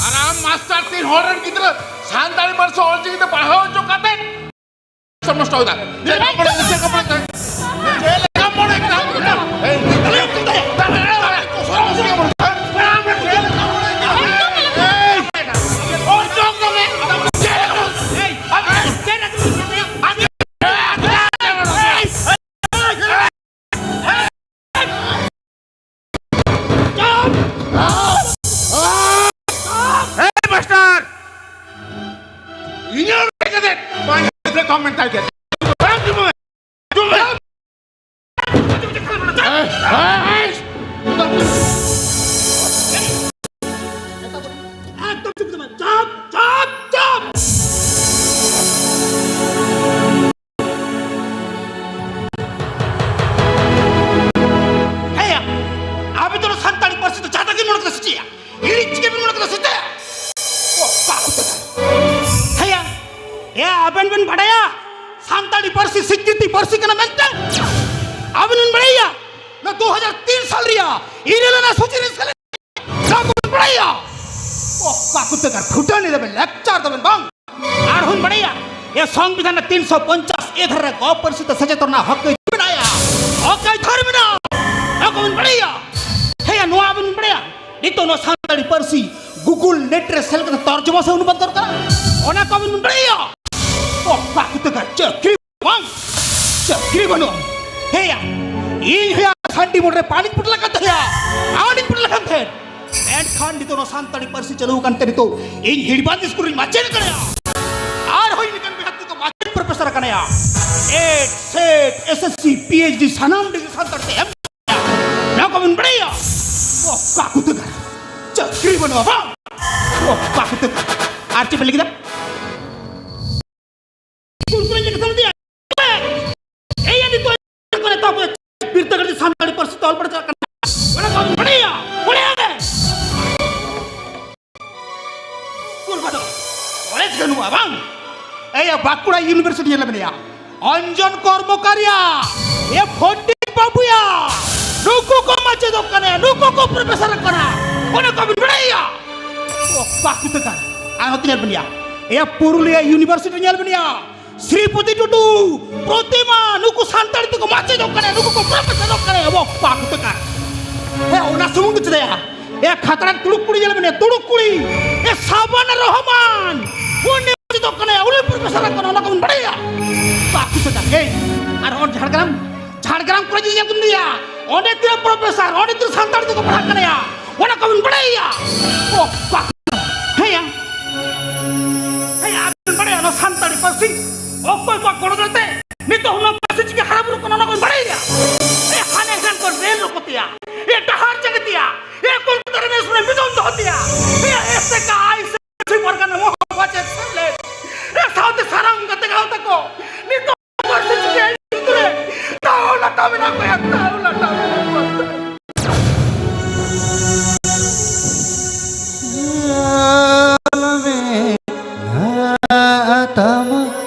ᱟᱨ ᱟᱢ ᱢᱟᱥᱴᱟᱨ ᱛᱤᱱ ᱦᱚᱲ ᱨᱮᱱ ᱜᱤᱫᱽᱨᱟᱹ ᱥᱟᱱᱛᱟᱲᱤ ᱯᱟᱹᱨᱥᱤ ᱚᱞᱪᱤᱠᱤ ᱛᱮ ᱯᱟᱲᱦᱟᱣ ᱦᱚᱪᱚ ᱠᱟᱛᱮ ᱥᱚᱢᱚᱥᱴᱟ ᱦᱩᱭᱩᱜᱼᱟ᱾ ᱪᱮᱫ ᱠᱚ ᱯᱟᱲᱦᱟᱣ, ᱪᱮᱫ ᱠᱚ ᱯᱟᱲᱦᱟᱣ? ᱪᱮᱫ ᱞᱮᱠᱟᱢ ᱢᱚᱱᱮ ᱠᱮᱫᱟ? ᱮᱭ, ᱪᱮᱫ ᱞᱮᱠᱟᱢ ᱢᱚᱱᱮ ᱠᱮᱫᱟ? ᱮᱭ, ᱚᱨᱡᱚᱱ ᱫᱚ ᱢᱮ᱾ ᱪᱮᱫ ᱞᱮᱠᱟᱢ ᱢᱚᱱᱮ ᱠᱮᱫᱟ? ᱠᱟᱱᱟ ᱢᱮᱱᱛᱮ ᱟᱵᱤᱱ ᱵᱤᱱ ᱵᱟᱲᱟᱭᱟ? ᱱᱚᱣᱟ ᱫᱩ ᱦᱟᱡᱟᱨ ᱛᱤᱱ ᱥᱟᱞ ᱨᱮᱭᱟᱜ ᱤᱨᱟᱹᱞ ᱟᱱᱟᱜ ᱥᱩᱪᱤ ᱨᱮ ᱥᱮᱞᱮᱫ ᱱᱚᱣᱟ ᱠᱚᱵᱤᱱ ᱵᱟᱲᱟᱭᱟ? ᱚᱠᱟ ᱠᱚᱛᱮ ᱜᱟᱨ ᱯᱷᱩᱴᱟᱹᱱᱤ ᱨᱮᱵᱮᱱ ᱞᱮᱠᱪᱟᱨ ᱫᱟᱵᱮᱱ ᱵᱟᱝ? ᱟᱨᱦᱚᱸ ᱵᱤᱱ ᱵᱟᱲᱟᱭᱟ, ᱮ ᱥᱚᱝᱵᱤᱫᱷᱟᱱ ᱨᱮ ᱛᱤᱱᱥᱚ ᱯᱚᱧᱪᱟᱥ ᱮ ᱫᱷᱟᱨᱟ ᱨᱮ ᱜᱚ ᱯᱟᱹᱨᱥᱤ ᱛᱮ ᱥᱮᱪᱮᱫ ᱨᱮᱱᱟᱜ ᱦᱚᱠ ᱟᱹᱭᱫᱟᱹᱨ ᱢᱮᱱᱟᱭᱟ, ᱦᱚᱠ ᱟᱹᱭᱫᱟᱹᱨ ᱢᱮᱱᱟᱜᱼᱟ᱾ ᱱᱚᱣᱟ ᱠᱚᱵᱤᱱ ᱵᱟᱲᱟᱭᱟ? ᱦᱮᱸᱭᱟ, ᱱᱚᱣᱟ ᱵᱤᱱ ᱵᱟᱲᱟᱭᱟ? ᱱᱤᱛᱚᱜ ᱱᱚᱣᱟ ᱥᱟᱱᱛᱟᱲᱤ ᱯᱟᱹᱨᱥᱤ Google net ᱨᱮ ᱥᱮᱞᱮᱫ ᱠᱟᱛᱮ ᱛᱚᱨᱡᱚᱢᱟ ᱥᱮ ᱚᱱᱩᱵᱟᱫ ᱫᱚᱨᱠᱟᱨ, ᱚᱱᱟ ᱠᱚᱵᱤᱱ ᱵᱟᱲᱟᱭᱟ? ᱚᱠᱟ ᱠᱚᱛᱮ ᱜᱟᱨ ᱪᱟᱹᱠᱨᱤ ᱵᱟᱝ, ᱪᱟᱹᱠᱨᱤ ᱵᱟᱹᱱᱩᱜᱼᱟ᱾ ᱦᱮᱸᱭᱟ, ᱤᱧ ᱦᱚᱸᱭᱟ ᱥᱟᱱᱰᱤ ᱢᱳᱲ ᱨᱮ ᱯᱟᱱᱤᱧ ᱯᱩᱴᱞᱟᱹ ᱠᱟᱱ ᱛᱟᱦᱮᱸᱭᱟ, ᱯᱟᱱᱤᱧ ᱯᱩᱴᱞᱟᱹ ᱠᱟᱱ ᱛᱟᱦᱮᱸᱫ᱾ ᱮᱱᱠᱷᱟᱱ ᱱᱤᱛᱚᱜ ᱱᱚᱣᱟ ᱥᱟᱱᱛᱟᱲᱤ ᱯᱟᱹᱨᱥᱤ ᱪᱟᱹᱞᱩ ᱟᱠᱟᱱ ᱛᱮ ᱱᱤᱛᱚᱜ ᱤᱧ ᱦᱤᱲᱵᱟᱸᱫ ᱥᱠᱩᱞ ᱨᱤᱧ ᱢᱟᱪᱮᱫ ᱠᱟᱱᱟᱭᱟ᱾ ᱟᱨᱦᱚᱸ ᱤᱧ ᱞᱮᱠᱟᱱ ᱵᱮᱦᱟᱛ ᱠᱚ ᱢᱟᱪᱮᱫ ᱯᱨᱚᱯᱷᱮᱥᱚᱨ ᱠᱟᱱᱟᱭᱟ᱾ ᱮᱴ, SET, S S C, P H D ᱥᱟᱱᱟᱢ ᱰᱤᱜᱽᱨᱤ ᱥᱟᱱᱛᱟᱲ ᱛᱮ ᱮᱢ ᱠᱟᱱᱟ᱾ ᱱᱚᱣᱟ ᱠᱚᱵᱤᱱ ᱵᱟᱲᱟᱭᱟ? ᱚᱠᱟ ᱠᱚᱛᱮ ᱜᱟᱨ ᱪᱟᱹᱠᱨᱤ ᱵᱟᱹᱱᱩᱜᱼᱟ ᱵᱟᱝ? ᱚᱠᱟ ᱠᱚᱛᱮ ᱜᱟᱨ? ᱟᱨ ᱪᱮᱫ ᱵᱮᱱ ᱞᱟᱹᱭ ᱠᱮᱫᱟ? ᱠᱩᱲᱠᱩᱲᱤ ᱪᱮᱫ ᱠᱟᱛᱷᱟᱢ ᱞᱟᱹᱭᱟ? ᱮᱭ ᱟᱹᱰᱤ ᱛᱚ ᱠᱚᱨᱮ ᱛᱟᱯᱚᱨᱮ ᱵᱤᱨᱫᱟᱹᱜᱟᱲ ᱨᱮ ᱥᱟᱱᱛᱟᱲᱤ ᱯᱟᱹᱨᱥᱤ ᱛᱮ ᱚᱞ ᱯᱟᱲᱦᱟᱣ ᱪᱟᱞᱟᱜ ᱠᱟᱱᱟ᱾ ᱚᱱᱟ ᱠᱚ ᱵᱟᱲᱟᱭᱟ? ᱵᱟᱲᱟᱭᱟ ᱜᱮ? ᱠᱩᱲ ᱵᱟᱫᱚ᱾ ᱠᱚᱞᱮᱡᱽ ᱵᱟᱹᱱᱩᱜᱼᱟ ᱵᱟᱝ? ᱮᱭᱟ ᱵᱟᱸᱠᱩᱲᱟ ᱤᱭᱩᱱᱤᱵᱷᱟᱨᱥᱤᱴᱤ ᱧᱮᱞ ᱢᱮᱭᱟ᱾ ᱚᱧᱡᱚᱱ ᱠᱚᱨᱢᱚᱠᱟᱨᱤᱭᱟ, ᱮ ᱯᱚᱱᱰᱤᱛ ᱵᱟᱵᱩᱭᱟ, ᱱᱩᱠᱩ ᱠᱚ ᱢᱟᱪᱮᱫᱚᱜ ᱠᱟᱱᱟ, ᱱᱩᱠᱩ ᱠᱚ ᱯᱨᱚᱯᱷᱮᱥᱚᱨ ᱠᱟᱱᱟ᱾ ᱚᱱᱟ ᱠᱚ ᱵᱤᱱ ᱵᱟᱲᱟᱭᱟ? ᱚᱠᱟ ᱠᱚᱛᱮ ᱜᱟᱨ? ᱟᱨ ᱱᱚᱛᱮ ᱧᱮᱞ ᱵᱤᱱ ᱭᱟ, ᱮ ᱯᱩᱨᱩᱞᱤᱭᱟᱹ ᱤᱭᱩᱱᱤᱵᱷᱟᱨᱥᱤᱴᱤ ᱧᱮᱞ ᱵᱤᱱ ᱭᱟ, ᱥᱨᱤᱯᱚᱛᱤ ᱴᱩᱰᱩ, ᱯᱨᱚᱛᱤᱢᱟ, ᱱᱩᱠᱩ ᱥᱟᱱᱛᱟᱲᱤ ᱛᱮᱠᱚ ᱢᱟᱪᱮᱫᱚᱜ ᱠᱟᱱᱟ, ᱱᱩᱠᱩ ᱠᱚ ᱯᱨᱚᱯᱷᱮᱥᱚᱨᱚᱜ ᱠᱟᱱᱟ᱾ ᱚᱠᱟ ᱠᱚᱛᱮ ᱜᱟᱨ? ᱦᱮᱸ, ᱚᱱᱟ ᱥᱩᱢᱩᱝ ᱫᱚ ᱪᱮᱫᱟᱜ ᱭᱟ? ᱮ ᱠᱷᱟᱛᱲᱟ ᱛᱩᱲᱩᱠ ᱠᱩᱲᱤ ᱧᱮᱞ ᱵᱤᱱ ᱭᱟ, ᱛᱩᱲᱩᱠ ᱠᱩᱲᱤ, ᱮ ᱥᱟᱵᱟᱱᱟ ᱨᱚᱦᱢᱟᱱ, ᱩᱱᱤ ᱢᱟᱪᱮᱫᱚᱜ ᱠᱟᱱᱟ, ᱩᱱᱤ ᱯᱨᱚᱯᱷᱮᱥᱚᱨ ᱠᱟᱱᱟ, ᱚᱱᱟ ᱠᱚ ᱵᱤᱱ ᱵᱟᱲᱟᱭᱟ? ᱚᱠᱟ ᱠᱚᱛᱮ ᱜᱟᱨ? ᱮᱭ, ᱟᱨ ᱚᱱ ᱡᱷᱟᱲᱜᱨᱟᱢ, ᱡᱷᱟᱲᱜᱨᱟᱢ ᱠᱚᱞᱮᱡᱽ ᱧᱮᱞ ᱠᱚ ᱞᱟᱹᱭᱟ, ᱚᱸᱰᱮ ᱛᱤᱱᱟᱹᱜ ᱯᱨᱚᱯᱷᱮᱥᱚᱨ, ᱚᱸᱰᱮ ᱛᱤᱱᱟᱹᱜ ᱥᱟᱱᱛᱟᱲ ᱛᱮᱠᱚ ᱯᱟᱲᱦᱟᱜ ᱠᱟᱱᱟ, ᱚᱱᱟ ᱠᱚᱵᱤᱱ ᱵᱟᱲᱟᱭᱟ? ᱚ, ᱵᱟᱠ-, ᱦᱮᱸᱭᱟ᱾ ᱦᱮᱸᱭᱟ, ᱟᱵᱤᱱ ᱵᱟᱲᱟᱭᱟ ᱱᱚᱣᱟ ᱥᱟᱱᱛᱟᱲᱤ ᱯᱟᱹᱨᱥᱤ ᱚᱠᱚᱭ ᱠᱚᱣᱟᱜ ᱜᱚᱲᱚ ᱛᱮ ᱱᱤᱛᱚᱜ ᱦᱚᱸ ᱱᱚᱣᱟ ᱯᱟᱹᱨᱥᱤ ᱪᱤᱠᱟᱹ ᱦᱟᱨᱟ ᱵᱩᱨᱩᱜ ᱠᱟᱱᱟ, ᱚᱱᱟ ᱠᱚᱵᱤᱱ ᱵᱟᱲᱟᱭᱟ? ᱮ, ᱦᱟᱱᱮ ᱦᱟᱱ ᱠᱚ ᱨᱮᱞ ᱨᱚᱯᱚ ᱛᱮᱭᱟ, ᱮ, ᱰᱟᱦᱟᱨ ᱡᱟᱸᱜᱮ ᱛᱮᱭᱟ, ᱮ, ᱠᱳᱞᱠᱟᱛᱟ ᱨᱮ ᱱᱮᱥ ᱢᱤᱫ ᱫᱚᱦᱚ ᱛᱮᱭᱟ, ᱮ, ᱮᱥᱮᱠᱟ ᱟᱭ ᱥᱮ ᱯᱟᱨᱜᱟᱱᱟ ᱢᱚᱦᱟ ᱯᱟᱪᱮᱛ ᱥᱮᱢᱞᱮᱫ, ᱮ, ᱥᱟᱶᱛᱮ ᱥᱟᱱᱟᱢ ᱜᱟᱛᱮ ᱜᱟᱶᱛᱟ ᱠᱚ ᱱᱤᱛᱚᱜ ᱯᱟᱹᱨᱥᱤ ᱪᱤᱠᱟᱹᱭ ᱨᱮ ᱛᱟᱣ ᱞᱟᱴᱟ ᱢᱮᱱᱟᱜ ᱠᱚᱣᱟ, ᱛᱟᱣ ᱞᱟᱴᱟ ᱢᱮᱱᱟᱜ ᱠᱚᱣᱟ᱾ ᱧᱮᱞ ᱢᱮ, ᱛᱟᱢ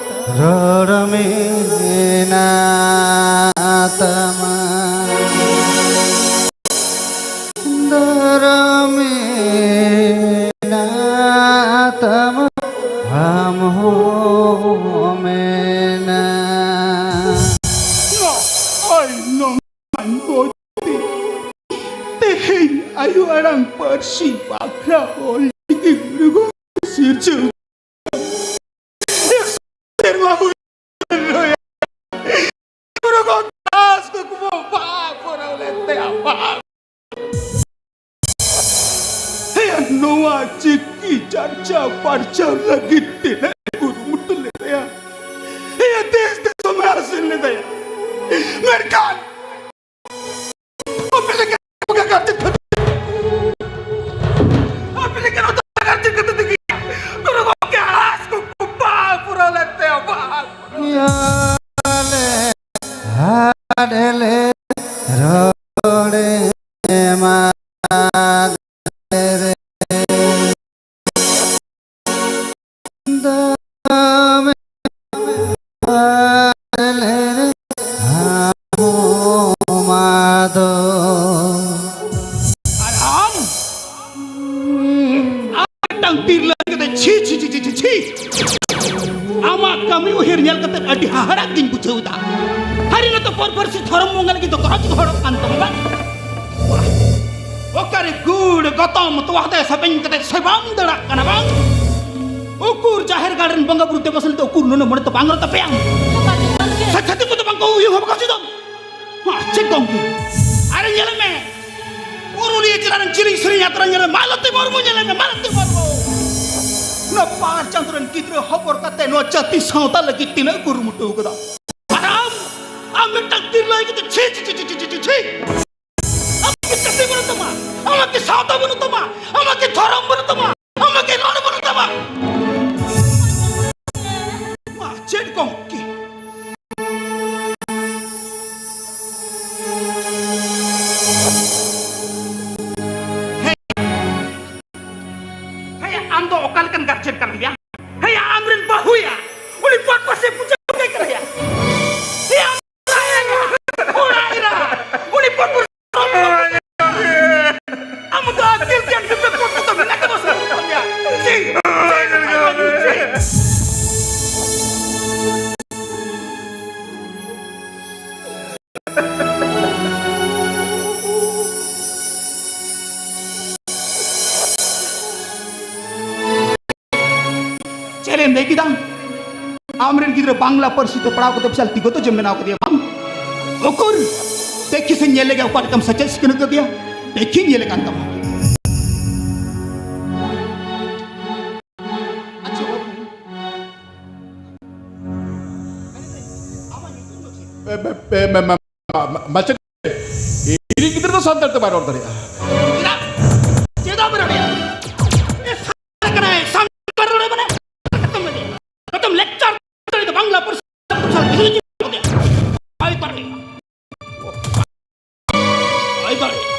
ᱨᱚᱲ ᱢᱮᱱᱟᱜ᱾ ᱦᱳᱭ, ᱱᱚᱝᱠᱟᱱ ᱵᱚᱛᱤ᱾ ᱛᱮᱦᱮᱧ ᱟᱭᱳ ᱟᱲᱟᱝ ᱯᱟᱹᱨᱥᱤ ᱵᱟᱠᱷᱨᱟ ᱚᱞ ᱪᱤᱠᱤ ᱜᱩᱨᱩ ᱜᱚᱢᱠᱮ ᱥᱤᱨᱡᱟᱹᱣ ᱥᱮᱨᱢᱟ ᱦᱩᱭ ᱮᱱ ᱨᱮᱦᱚᱸ ᱜᱩᱨᱩ ᱜᱚᱢᱠᱮ ᱟᱥ ᱠᱩᱠᱢᱩ ᱵᱟᱝ ᱯᱩᱨᱟᱹᱣ ᱞᱮᱱ ᱛᱟᱭᱟ, ᱵᱟᱝ᱾ ᱦᱮᱸ, ᱱᱚᱣᱟ ᱪᱤᱠᱤ ᱪᱟᱨᱪᱟᱣ ᱯᱟᱨᱪᱟᱣ ᱞᱟᱹᱜᱤᱫ ᱛᱤᱱᱟᱹᱜ ᱮ ᱠᱩᱨᱩᱢᱩᱴᱩ ᱞᱮᱫᱟᱭᱟ᱾ ᱦᱮᱸ, ᱫᱮᱥ ᱫᱤᱥᱚᱢ ᱮ ᱟᱹᱥᱩᱞ ᱞᱮᱫᱟᱭᱟ᱾ ᱢᱮᱱᱠᱷᱟᱱ ᱟᱯᱮ ᱞᱮᱠᱟ ᱜᱟᱨᱡᱮᱱ ᱠᱷᱟᱹᱛᱤᱨ, ᱟᱯᱮ ᱞᱮᱠᱟ ᱱᱚᱛᱮ ᱜᱟᱨᱡᱮᱱ ᱠᱷᱟᱹᱛᱤᱨ ᱛᱮᱜᱮ ᱜᱩᱨᱩ ᱜᱚᱢᱠᱮ ᱟᱥ ᱠᱩᱠᱢᱩ ᱵᱟᱝ ᱯᱩᱨᱟᱹᱣ ᱞᱮᱱ ᱛᱟᱭᱟ, ᱵᱟᱝ᱾ ᱦᱟᱰᱮᱞᱮ ᱨᱚᱲᱮ ᱢᱟ ᱫᱟᱢᱮ ᱦᱟᱰᱮᱞᱮ ᱦᱟᱢᱚᱢᱟ ᱫᱚ᱾ ᱟᱨ ᱟᱢ ᱢᱤᱫᱴᱟᱝ ᱛᱤᱨᱞᱟᱹ ᱠᱟᱛᱮ ᱪᱷᱤ, ᱪᱷᱤ, ᱪᱷᱤ, ᱪᱷᱤ, ᱪᱷᱤ, ᱪᱷᱤ᱾ ᱟᱢᱟᱜ ᱠᱟᱹᱢᱤ ᱩᱭᱦᱟᱹᱨ ᱧᱮᱞ ᱠᱟᱛᱮ ᱟᱹᱰᱤ ᱦᱟᱦᱟᱲᱟᱜ ᱜᱤᱧ ᱵᱩᱡᱷᱟᱹᱣ ᱮᱫᱟ᱾ ᱦᱟᱹᱨᱤ ᱱᱚᱛᱮ ᱯᱚᱨ ᱯᱟᱹᱨᱥᱤ ᱫᱷᱚᱨᱚᱢ ᱵᱚᱸᱜᱟ ᱞᱟᱹᱜᱤᱫ ᱫᱚ ᱜᱚᱨᱚᱡᱽ ᱜᱚᱦᱚᱲᱚᱜ ᱠᱟᱱ ᱛᱟᱢᱟ ᱵᱟᱝ? ᱚᱠᱟᱨᱮ ᱜᱩᱲ, ᱜᱚᱛᱚᱢ, ᱛᱚᱣᱟ ᱛᱮ ᱥᱮᱯᱮᱧ ᱠᱟᱛᱮ ᱥᱮᱵᱟᱢ ᱫᱟᱹᱲᱟᱜ ᱠᱟᱱᱟ ᱵᱟᱝ? ᱩᱠᱩᱨ ᱡᱟᱦᱮᱨ ᱜᱟᱲ ᱨᱮᱱ ᱵᱚᱸᱜᱟ ᱵᱩᱨᱩ ᱫᱮᱵᱟ ᱥᱮᱱ ᱫᱚ ᱩᱠᱩᱨ ᱱᱩᱱᱟᱹᱜ ᱢᱚᱱᱮ ᱛᱚ ᱵᱟᱝ ᱨᱚᱲ ᱛᱟᱯᱮᱭᱟ? ᱥᱮ ᱪᱷᱟᱹᱛᱤᱠ ᱠᱚᱫᱚ ᱵᱟᱝ ᱠᱚ ᱩᱭᱦᱟᱹᱨ ᱵᱷᱟᱵᱽᱱᱟ ᱦᱚᱪᱚᱭ ᱫᱚ? ᱢᱟ ᱪᱮᱫ ᱜᱚᱢᱠᱮ? ᱟᱨᱮ ᱧᱮᱞ ᱢᱮ, ᱯᱩᱨᱩᱞᱤᱭᱟᱹ ᱡᱮᱞᱟ ᱨᱮᱱ ᱡᱤᱞᱤᱧ ᱥᱮᱨᱮᱧ ᱟᱛᱨᱟ ᱧᱮᱞ ᱢᱮ, ᱢᱟᱞᱚᱛᱤ ᱢᱩᱨᱢᱩ ᱧᱮᱞ ᱢᱮ, ᱢᱟᱞᱚᱛᱤ ᱢᱩᱨᱢᱩ᱾ ᱚᱱᱟ ᱯᱟᱸᱪ ᱪᱟᱸᱫᱳ ᱨᱮᱱ ᱜᱤᱫᱽᱨᱟᱹ ᱦᱚᱵᱚᱨ ᱠᱟᱛᱮ ᱱᱚᱣᱟ ᱡᱟᱹᱛᱤ ᱥᱟᱶᱛᱟ ᱞᱟᱹᱜᱤᱫ ᱛᱤᱱᱟᱹᱜ ᱠᱩᱨᱩᱢᱩᱴᱩ ᱠᱟᱫᱟ᱾ ᱟᱨ ᱟᱢ, ᱟᱢ ᱢᱤᱫᱴᱟᱝ ᱛᱤᱨᱞᱟᱹ ᱤᱫᱤ ᱠᱟᱛᱮ ᱪᱷᱤ, ᱪᱷᱤ, ᱪᱷᱤ᱾ ᱟᱢᱟᱜ ᱠᱤ ᱪᱟᱹᱠᱨᱤ ᱵᱟᱹᱱᱩᱜ ᱛᱟᱢᱟ? ᱟᱢᱟᱜ ᱠᱤ ᱥᱟᱶᱛᱟ ᱵᱟᱹᱱᱩᱜ ᱛᱟᱢᱟ? ᱟᱢᱟᱜ ᱠᱤ ᱫᱷᱚᱨᱚᱢ ᱵᱟᱹᱱᱩᱜ ᱛᱟᱢᱟ? ᱟᱢᱟᱜ ᱠᱤ ᱨᱚᱲ ᱵᱟᱹᱱᱩᱜ ᱛᱟᱢᱟ? ᱢᱟ ᱪᱮᱫ ᱜᱚᱢᱠᱮ? ᱦᱮᱸ, ᱦᱮᱸ, ᱟᱢ ᱫᱚ ᱚᱠᱟ ᱞᱮᱠᱟᱱ ᱜᱟᱨᱡᱮᱱ ᱠᱟᱱᱟᱢ ᱭᱟ? ᱦᱮᱸ, ᱟᱢᱨᱮᱱ ᱵᱟᱹᱦᱩᱭᱟ, ᱩᱱᱤ ᱯᱟᱠ ᱯᱟᱥᱮ ᱯᱩᱡᱟᱹ ᱠᱚ ᱠᱟᱱᱟ ᱭᱟ᱾ ᱦᱮᱸ, ᱟᱢ ᱚᱲᱟᱜ ᱮᱨᱟ, ᱚᱲᱟᱜ ᱮᱨᱟ, ᱩᱱᱤ ᱯᱟᱠ ᱯᱟᱥᱮ ᱟᱢ ᱫᱚ ᱟᱹᱠᱤᱞ ᱜᱮᱭᱟᱱ ᱵᱤᱵᱮᱠ ᱵᱩᱫᱷᱤ ᱫᱚ ᱢᱮᱱᱟᱜ ᱛᱟᱢᱟ ᱥᱮ? ᱠᱮᱫᱟ? ᱟᱢᱨᱮᱱ ᱜᱤᱫᱽᱨᱟᱹ ᱵᱟᱝᱞᱟ ᱯᱟᱹᱨᱥᱤ ᱛᱮ ᱯᱟᱲᱦᱟᱣ ᱠᱟᱛᱮ ᱵᱤᱥᱟᱞ ᱛᱤᱜᱩ ᱛᱮ ᱡᱚᱢ ᱵᱮᱱᱟᱣ ᱠᱟᱫᱮᱭᱟ ᱵᱟᱝ? ᱩᱠᱩᱨ, ᱫᱮᱠᱷᱤ ᱥᱮ ᱧᱮᱞ ᱞᱮᱜᱮ ᱚᱠᱟ ᱞᱮᱠᱟᱢ ᱥᱮᱪᱮᱫ ᱥᱤᱠᱷᱱᱟᱹᱛ ᱠᱟᱫᱮᱭᱟ, ᱫᱮᱠᱷᱤ ᱧᱮᱞ ᱠᱟᱱ ᱛᱟᱢᱟ᱾ ᱟᱪᱪᱷᱟ ᱵᱟᱹᱵᱩ, ᱟᱢᱟᱜ ᱧᱩᱛᱩᱢ ᱫᱚ ᱪᱮᱫ? ᱮ, ᱵᱮ, ᱵᱮ, ᱢᱟ, ᱢᱟ, ᱢᱟ, ᱢᱟᱪᱮᱫ, ᱤᱧᱤᱡ ᱜᱤᱫᱽᱨᱟᱹ ᱫᱚ ᱥᱟᱱᱛᱟᱲ ᱛᱮ ᱵᱟᱭ ᱨᱚᱲ ᱫᱟᱲᱮᱭᱟᱜᱼᱟ᱾ ᱪᱮᱫᱟᱜ? ᱪᱮᱫᱟᱜ ᱵᱟᱭ ᱨᱚᱲ ᱫᱟᱲᱮᱭᱟᱜᱼᱟ? ᱮ, ᱥᱟᱱᱛᱟᱲ ᱠᱟᱱᱟᱭ, ᱥᱟᱱᱛᱟᱲ ᱨᱚᱲ ᱢᱟᱱᱮ ᱠᱟᱛᱮᱢ ᱞᱟᱹᱭᱟ᱾ ᱠᱟᱛᱮᱢ lecture ᱫᱟᱲᱮᱭᱟᱜᱼᱟ, ᱵᱟᱝᱞᱟ ᱯᱟᱹᱨᱥᱤ ᱛᱮ ᱵᱟᱭ ᱫᱟᱲᱮᱭᱟᱜᱼᱟ᱾ ᱵᱟᱭ ᱫᱟᱲᱮᱭᱟᱜᱼᱟ᱾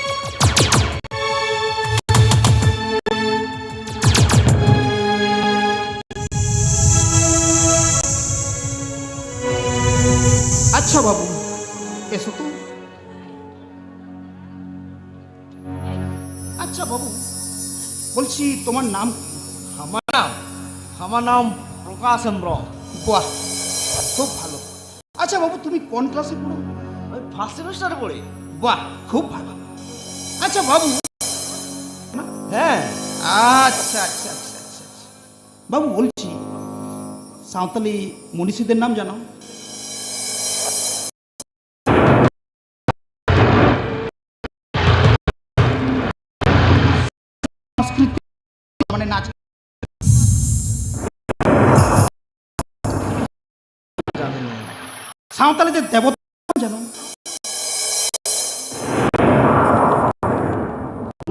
ᱟᱪᱪᱷᱟ ᱵᱟᱹᱵᱩ, ᱮ ᱥᱩᱛᱩ, আচ্ছা বাবু, বলছি তোমার নাম কি? আমার নাম, আমার নাম প্রকাশ হেমব্রম। বাহ, খুব ভালো। আচ্ছা বাবু, তুমি কোন ক্লাসে পড়ো? আমি ফার্স্ট সেমিস্টারে পড়ি। বাহ, খুব ভালো। আচ্ছা বাবু, হ্যাঁ। আচ্ছা আচ্ছা আচ্ছা আচ্ছা আচ্ছা। বাবু বলছি, সাঁওতালি মনীষীদের নাম জানো? সংস্কৃতি মানে নাচ। সাঁওতালি যে দেবতা জানো?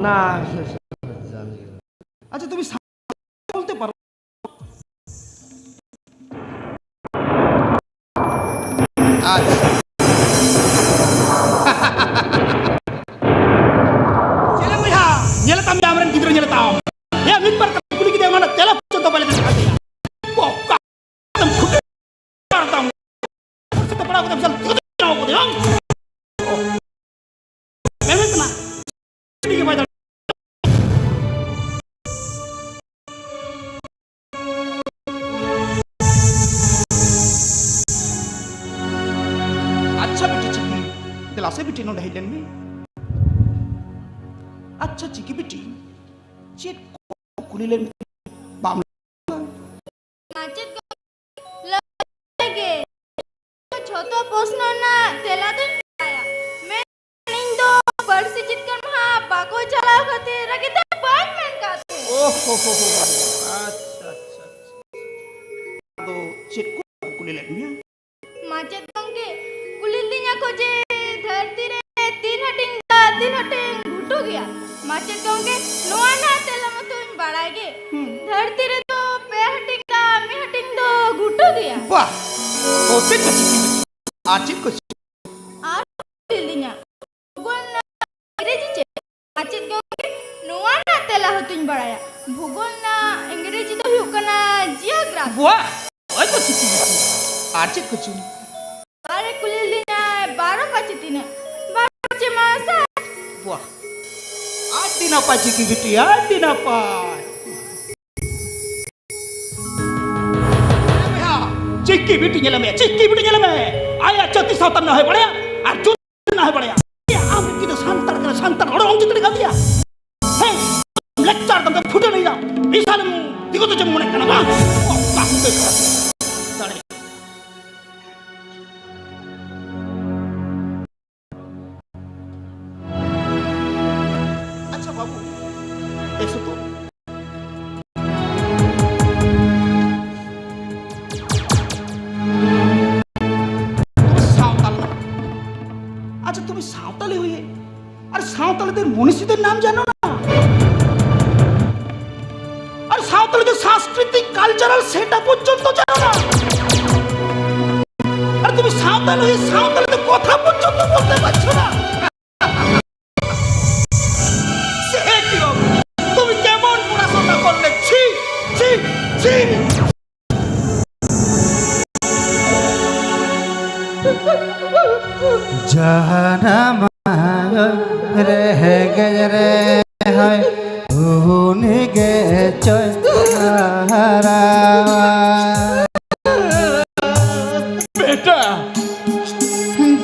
না, জানি না। আচ্ছা, তুমি বলতে পারো? আচ্ছা। ᱪᱮᱞᱮ ᱵᱚᱭᱦᱟ, ᱧᱮᱞᱮ ᱛᱟᱢ ᱭᱟ, ᱟᱢᱨᱮᱱ ᱜᱤᱫᱽᱨᱟᱹ ᱧᱮᱞᱮ ᱛᱟᱢ᱾ ᱮᱭᱟ, ᱢᱤᱫ ᱵᱟᱨ ᱠᱟᱛᱷᱟ ᱠᱩᱞᱤ ᱠᱮᱫᱮᱭᱟ, ᱚᱱᱟ ᱨᱮᱱᱟᱜ ᱛᱮᱞᱟ ᱯᱚᱨᱡᱚᱱᱛᱚ ᱵᱟᱭ ᱞᱟᱹᱭ ᱫᱟᱲᱮᱭᱟᱜ ᱠᱟᱱ ᱛᱟᱭᱟ᱾ ᱵᱚᱠᱟ᱾ ᱠᱷᱩᱴᱟᱹ ᱛᱟᱢ᱾ ᱯᱟᱲᱦᱟᱣ ᱠᱟᱛᱮ ᱵᱤᱥᱟᱞ ᱛᱤᱜᱩ ᱛᱮ ᱵᱮᱱᱟᱣ ᱠᱟᱫᱮᱭᱟ, ᱵᱟᱝ? ᱢᱮᱱ ᱦᱩᱭᱩᱜ ᱠᱟᱱᱟ, ᱪᱮᱫ ᱜᱮ ᱵᱟᱭ ᱫᱟᱲᱮᱭᱟᱜ᱾ ᱟᱪᱪᱷᱟ ᱵᱤᱴᱤ ᱪᱤᱠᱤ, ᱫᱮᱞᱟ ᱥᱮ ᱵᱤᱴᱤ ᱱᱚᱰᱮ ᱦᱮᱡ ᱞᱮᱱ ᱢᱮ᱾ ᱟᱪᱪᱷᱟ ᱪᱤᱠᱤ ᱵᱤᱴᱤ, ᱪᱮᱫ ᱠᱚ ᱠᱩᱞᱤ ᱞᱮᱢ ᱵᱟᱢ ᱢᱟᱪᱮᱫ ᱜᱚᱢᱠᱮ, ᱞᱟᱹᱭ ᱜᱮ᱾ ᱡᱷᱚᱛᱚ ᱯᱨᱚᱥᱱᱚ ᱨᱮᱱᱟᱜ ᱛᱮᱞᱟ ᱫᱚᱧ ᱵᱟᱲᱟᱭᱟ, ᱢᱮᱱᱠᱷᱟᱱ ᱤᱧ ᱫᱚ ᱯᱟᱹᱨᱥᱤ ᱡᱤᱛᱠᱟᱹᱨ ᱢᱟᱦᱟ ᱵᱟᱠᱚ ᱪᱟᱞᱟᱣ ᱠᱷᱟᱹᱛᱤᱨ ᱨᱟᱹᱜᱤ ᱫᱚ ᱵᱟᱹᱧ ᱢᱮᱱ ᱠᱟᱫ ᱯᱮᱭᱟ᱾ ᱳᱦ ᱦᱳ ᱦᱳ ᱦᱳ, ᱟᱪᱪᱷᱟ, ᱟᱪᱪᱷᱟ, ᱟᱪᱪᱷᱟ᱾ ᱟᱫᱚ ᱪᱮᱫ ᱠᱚ ᱠᱩᱞᱤ ᱞᱮᱫ ᱢᱮᱭᱟ? ᱢᱟᱪᱮᱫ ᱜᱚᱢᱠᱮ, ᱠᱩᱞᱤ ᱞᱤᱫᱤᱧᱟ ᱠᱚ ᱡᱮ ᱫᱷᱟᱹᱨᱛᱤ ᱨᱮ ᱛᱤᱱ ᱦᱟᱹᱴᱤᱧ ᱫᱟᱜ, ᱛᱤᱱ ᱦᱟᱹᱴᱤᱧ ᱜᱷᱩᱴᱩ ᱜᱮᱭᱟ? ᱢᱟᱪᱮᱫ ᱜᱚᱢᱠᱮ, ᱱᱚᱣᱟ ᱨᱮᱱᱟᱜ ᱛᱮᱞᱟ ᱢᱟᱛᱚᱧ ᱵᱟᱲᱟᱭ ᱜᱮ᱾ ᱦᱩᱸ᱾ ᱫᱷᱟᱹᱨᱛᱤ ᱨᱮᱫᱚ ᱯᱮ ᱦᱟᱹᱴᱤᱧ ᱫᱟᱜ, ᱢᱤᱫ ᱦᱟᱹᱴᱤᱧ ᱫᱚ ᱜᱷᱩᱴᱩ ᱜᱮᱭᱟ᱾ ᱵᱟᱦ! ᱚᱛᱮ ᱠᱚ ᱪᱤᱠᱤ ᱵᱤᱴᱤ᱾ ᱟᱨ ᱪᱮᱫ ᱠᱚ ᱪᱤᱠᱤ? ᱟᱨ ᱠᱩᱞᱤ ᱞᱤᱫᱤᱧᱟ, ᱵᱷᱩᱜᱳᱞ ᱨᱮᱱᱟᱜ ᱤᱝᱨᱮᱡᱤ ᱪᱮᱫ? ᱢᱟᱪᱮᱫ ᱜᱚᱢᱠᱮ, ᱱᱚᱣᱟ ᱨᱮᱱᱟᱜ ᱛᱮᱞᱟ ᱦᱚᱸᱛᱚᱧ ᱵᱟᱲᱟᱭᱟ᱾ ᱵᱷᱩᱜᱳᱞ ᱨᱮᱱᱟᱜ ᱤᱝᱨᱮᱡᱤ ᱫᱚ ᱦᱩᱭᱩᱜ ᱠᱟᱱᱟ geography᱾ ᱵᱟᱦ! ᱚᱛᱮ ᱠᱚ ᱪᱤᱠᱤ ᱵᱤᱴᱤ᱾ ᱟᱨ ᱪᱮᱫ ᱠᱚ ᱪᱤᱠᱤ? ᱟᱨᱮ ᱠᱩᱞᱤ ᱞᱤᱧᱟᱭ, ᱵᱟᱨᱚ ᱯᱟᱸᱪᱮ ᱛᱤᱱᱟᱹᱜ? ᱵᱟᱨᱚ ᱯᱟᱸᱪᱮ ᱢᱟ ᱥᱟᱴ᱾ ᱵᱟᱦ! ᱟᱹᱰᱤ ᱱᱟᱯᱟᱭ ᱪᱤᱠᱤ ᱵᱤᱴᱤ, ᱟᱹᱰᱤ ᱱᱟᱯᱟᱭ᱾ ᱪᱤᱠᱤ ᱵᱤᱴᱤ ᱧᱮᱞ ᱢᱮ, ᱪᱤᱠᱤ ᱵᱤᱴᱤ ᱧᱮᱞ ᱢᱮ᱾ ᱟᱭᱟᱜ ᱡᱟᱹᱛᱤ ᱥᱟᱶᱛᱟ ᱨᱮᱱᱟᱜ ᱦᱚᱸᱭ ᱵᱟᱲᱟᱭᱟ ᱟᱨ ᱡᱩᱫᱤ ᱨᱮᱱᱟᱜ ᱦᱚᱸᱭ ᱵᱟᱲᱟᱭᱟ᱾ ᱟᱢ ᱠᱤ ᱫᱚ ᱥᱟᱱᱛᱟᱲ ᱠᱟᱱᱟ, ᱥᱟᱱᱛᱟᱲ ᱨᱚᱲ ᱚᱞ ᱪᱤᱠᱤ ᱠᱟᱱ ᱜᱮᱭᱟ? ᱦᱮᱸ, ᱞᱮᱠᱪᱟᱨ ᱫᱚ ᱯᱷᱩᱴᱟᱹ ᱞᱟᱹᱭ ᱫᱟ᱾ ᱵᱤᱥᱟᱞ ᱫᱤᱠᱩ ᱫᱚ ᱪᱮᱫ ᱢᱚᱱᱮ ᱠᱟᱱᱟ, ᱵᱟᱝ? ᱚᱠᱟ ᱠᱷᱚᱱ ᱯᱮ ᱫᱟᱲᱮᱭᱟᱜᱼᱟ? ᱟᱪᱪᱷᱟ ᱵᱟᱹᱵᱩ, ᱮᱥᱚ ᱛᱚ᱾ তুমি সাঁওতাল না। আচ্ছা, তুমি সাঁওতালি হয়ে আর সাঁওতালিদের মনীষীদের নাম জানো না? আর সাঁওতালিদের সাংস্কৃতিক কালচারাল সেটা পর্যন্ত জানো না? আর তুমি সাঁওতাল হয়ে সাঁওতালিদের কথা পর্যন্ত বলতে পারছো না? সে কি বাবু? তুমি কেমন পড়াশোনা করলে? ছি, ছি, ছি। ᱡᱟᱦᱟᱱᱟᱢ ᱨᱮᱸᱜᱮᱡ ᱨᱮᱦᱚᱸᱭ ᱩᱱᱤ ᱜᱮ ᱪᱚᱭ ᱦᱟᱨᱟᱣᱟ᱾ ᱵᱮᱴᱟ᱾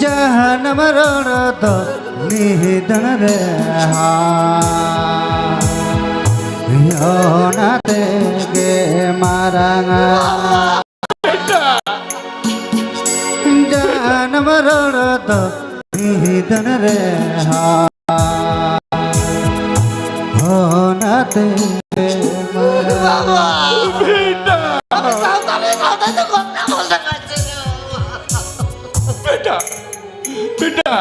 ᱡᱟᱦᱟᱱᱟᱢ ᱨᱚᱲ ᱫᱚ ᱱᱤᱫᱟᱹᱱ ᱨᱮᱦᱚᱸ ᱚᱱᱟ ᱛᱮᱜᱮ ᱢᱟᱨᱟᱝᱟ᱾ ᱡᱟᱱᱟᱢ ᱨᱚᱲ ᱫᱚ ᱱᱤᱫᱷᱟᱹᱱ ᱨᱮ ᱦᱟ᱾ ᱚᱱᱟ ᱛᱮᱜᱮ ᱢᱟᱨᱟᱝᱟ᱾ ᱵᱮᱴᱟ! ᱟᱵᱚ ᱥᱟᱶᱛᱟᱞᱤ ᱥᱟᱶᱛᱟ ᱫᱚ ᱜᱚᱴᱟ ᱵᱚᱞ ᱫᱟᱠᱟ ᱪᱮᱫ? ᱵᱮᱴᱟ! বেটা।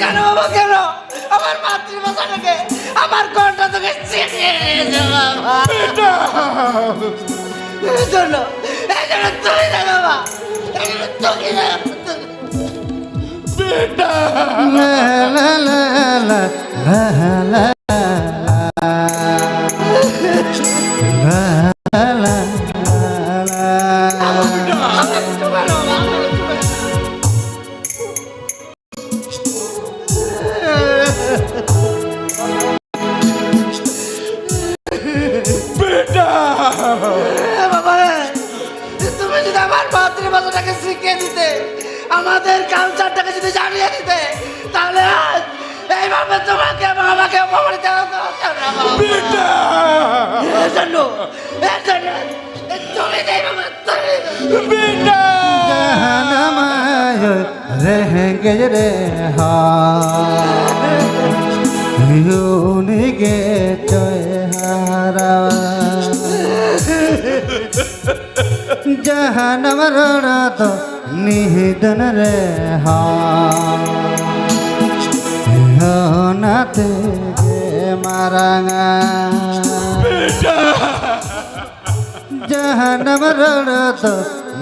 কেন বাবা, কেন? আমার মাতৃভাষাটাকে, আমার কণ্ঠ থেকে ছিনিয়ে নিয়েছে বাবা। বেটা। এই জন্য, এই জন্য তুমি না বাবা, এই জন্য তুমি না। বেটা। লা, লা, লা, লা, লা, লা, লা। লা, লা, লা, লা। বেটা! এ বাবা রে, তুমি যদি আমার মাতৃভাষাটাকে শিখিয়ে দিতে, আমাদের কালচারটাকে যদি জানিয়ে দিতে, তাহলে আজ এইভাবে তোমাকে এবং আমাকে অপমানিত হতে হতো না, বাবা। বেটা! এর জন্য, এর জন্য তুমি নেই, বাবা, তুমি নেই। বেটা! জাহানামায় রেহেঙ্গে রে হা, ইউনিগে চয় হারা। জাহানাম রড় তো নিহিদন রে হা। ᱦᱚᱱᱟᱛᱮ ᱜᱮ ᱢᱟᱨᱟᱝᱟ᱾ ᱡᱟᱦᱟᱱᱟᱢ ᱨᱚᱲ ᱫᱚ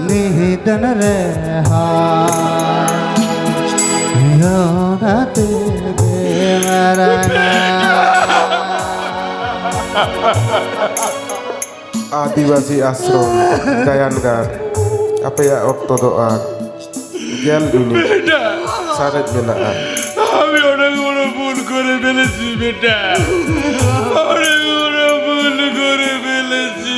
ᱱᱤᱫᱟᱹᱱ ᱨᱮᱦᱚᱸ᱾ ᱦᱚᱱᱟᱛᱮ ᱜᱮ ᱢᱟᱨᱟᱝᱟ᱾ ᱟᱹᱫᱤᱵᱟᱹᱥᱤ ᱟᱥᱨᱚᱢ, ᱜᱟᱭᱟᱱᱜᱟᱲ, ᱟᱯᱮᱭᱟᱜ ᱚᱠᱛᱚ ᱫᱚ ᱟᱨ ᱜᱮᱞ ᱢᱤᱱᱤᱴ ᱥᱟᱨᱮᱡ ᱢᱮᱱᱟᱜᱼᱟ᱾ আমি অনেক বড় ভুল করে ফেলেছি বেটা, অনেক বড় ভুল করে ফেলেছি।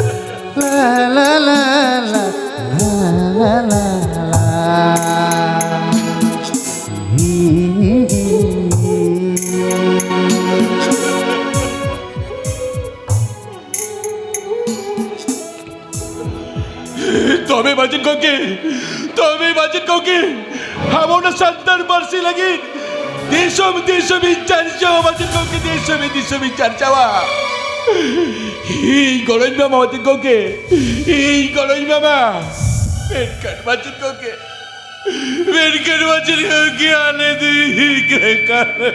ᱞᱟ, ᱞᱟ, ᱞᱟ, ᱞᱟ, ᱞᱟ, ᱞᱟ, ᱞᱟ᱾ ᱛᱚᱵᱮ ᱢᱟᱪᱮᱫ ᱜᱚᱢᱠᱮ, ᱛᱚᱵᱮ ᱢᱟᱪᱮᱫ ᱜᱚᱢᱠᱮ, ᱟᱵᱚ ᱚᱱᱟ ᱥᱟᱱᱛᱟᱲ ᱯᱟᱹᱨᱥᱤ ᱞᱟᱹᱜᱤᱫ ᱫᱤᱥᱚᱢ ᱫᱤᱥᱚᱢ ᱤᱧ ᱪᱟᱨᱪᱟᱣᱟ ᱢᱟᱪᱮᱫ ᱜᱚᱢᱠᱮ, ᱫᱤᱥᱚᱢ ᱫᱤᱥᱚᱢ ᱤᱧ ᱪᱟᱨᱪᱟᱣᱟ᱾ ᱤᱧ ᱜᱚᱲᱚᱧ ᱮᱢᱟᱢᱟ ᱢᱟᱪᱮᱫ ᱜᱚᱢᱠᱮ, ᱤᱧ ᱜᱚᱲᱚᱧ ᱮᱢᱟᱢᱟ᱾ ᱢᱮᱱᱠᱷᱟᱱ ᱢᱟᱪᱮᱫ ᱜᱚᱢᱠᱮ, ᱢᱮᱱᱠᱷᱟᱱ ᱢᱟᱪᱮᱫ ᱜᱚᱢᱠᱮ, ᱟᱞᱮ ᱫᱚ ᱤᱧ ᱜᱮ ᱠᱟᱱᱟ᱾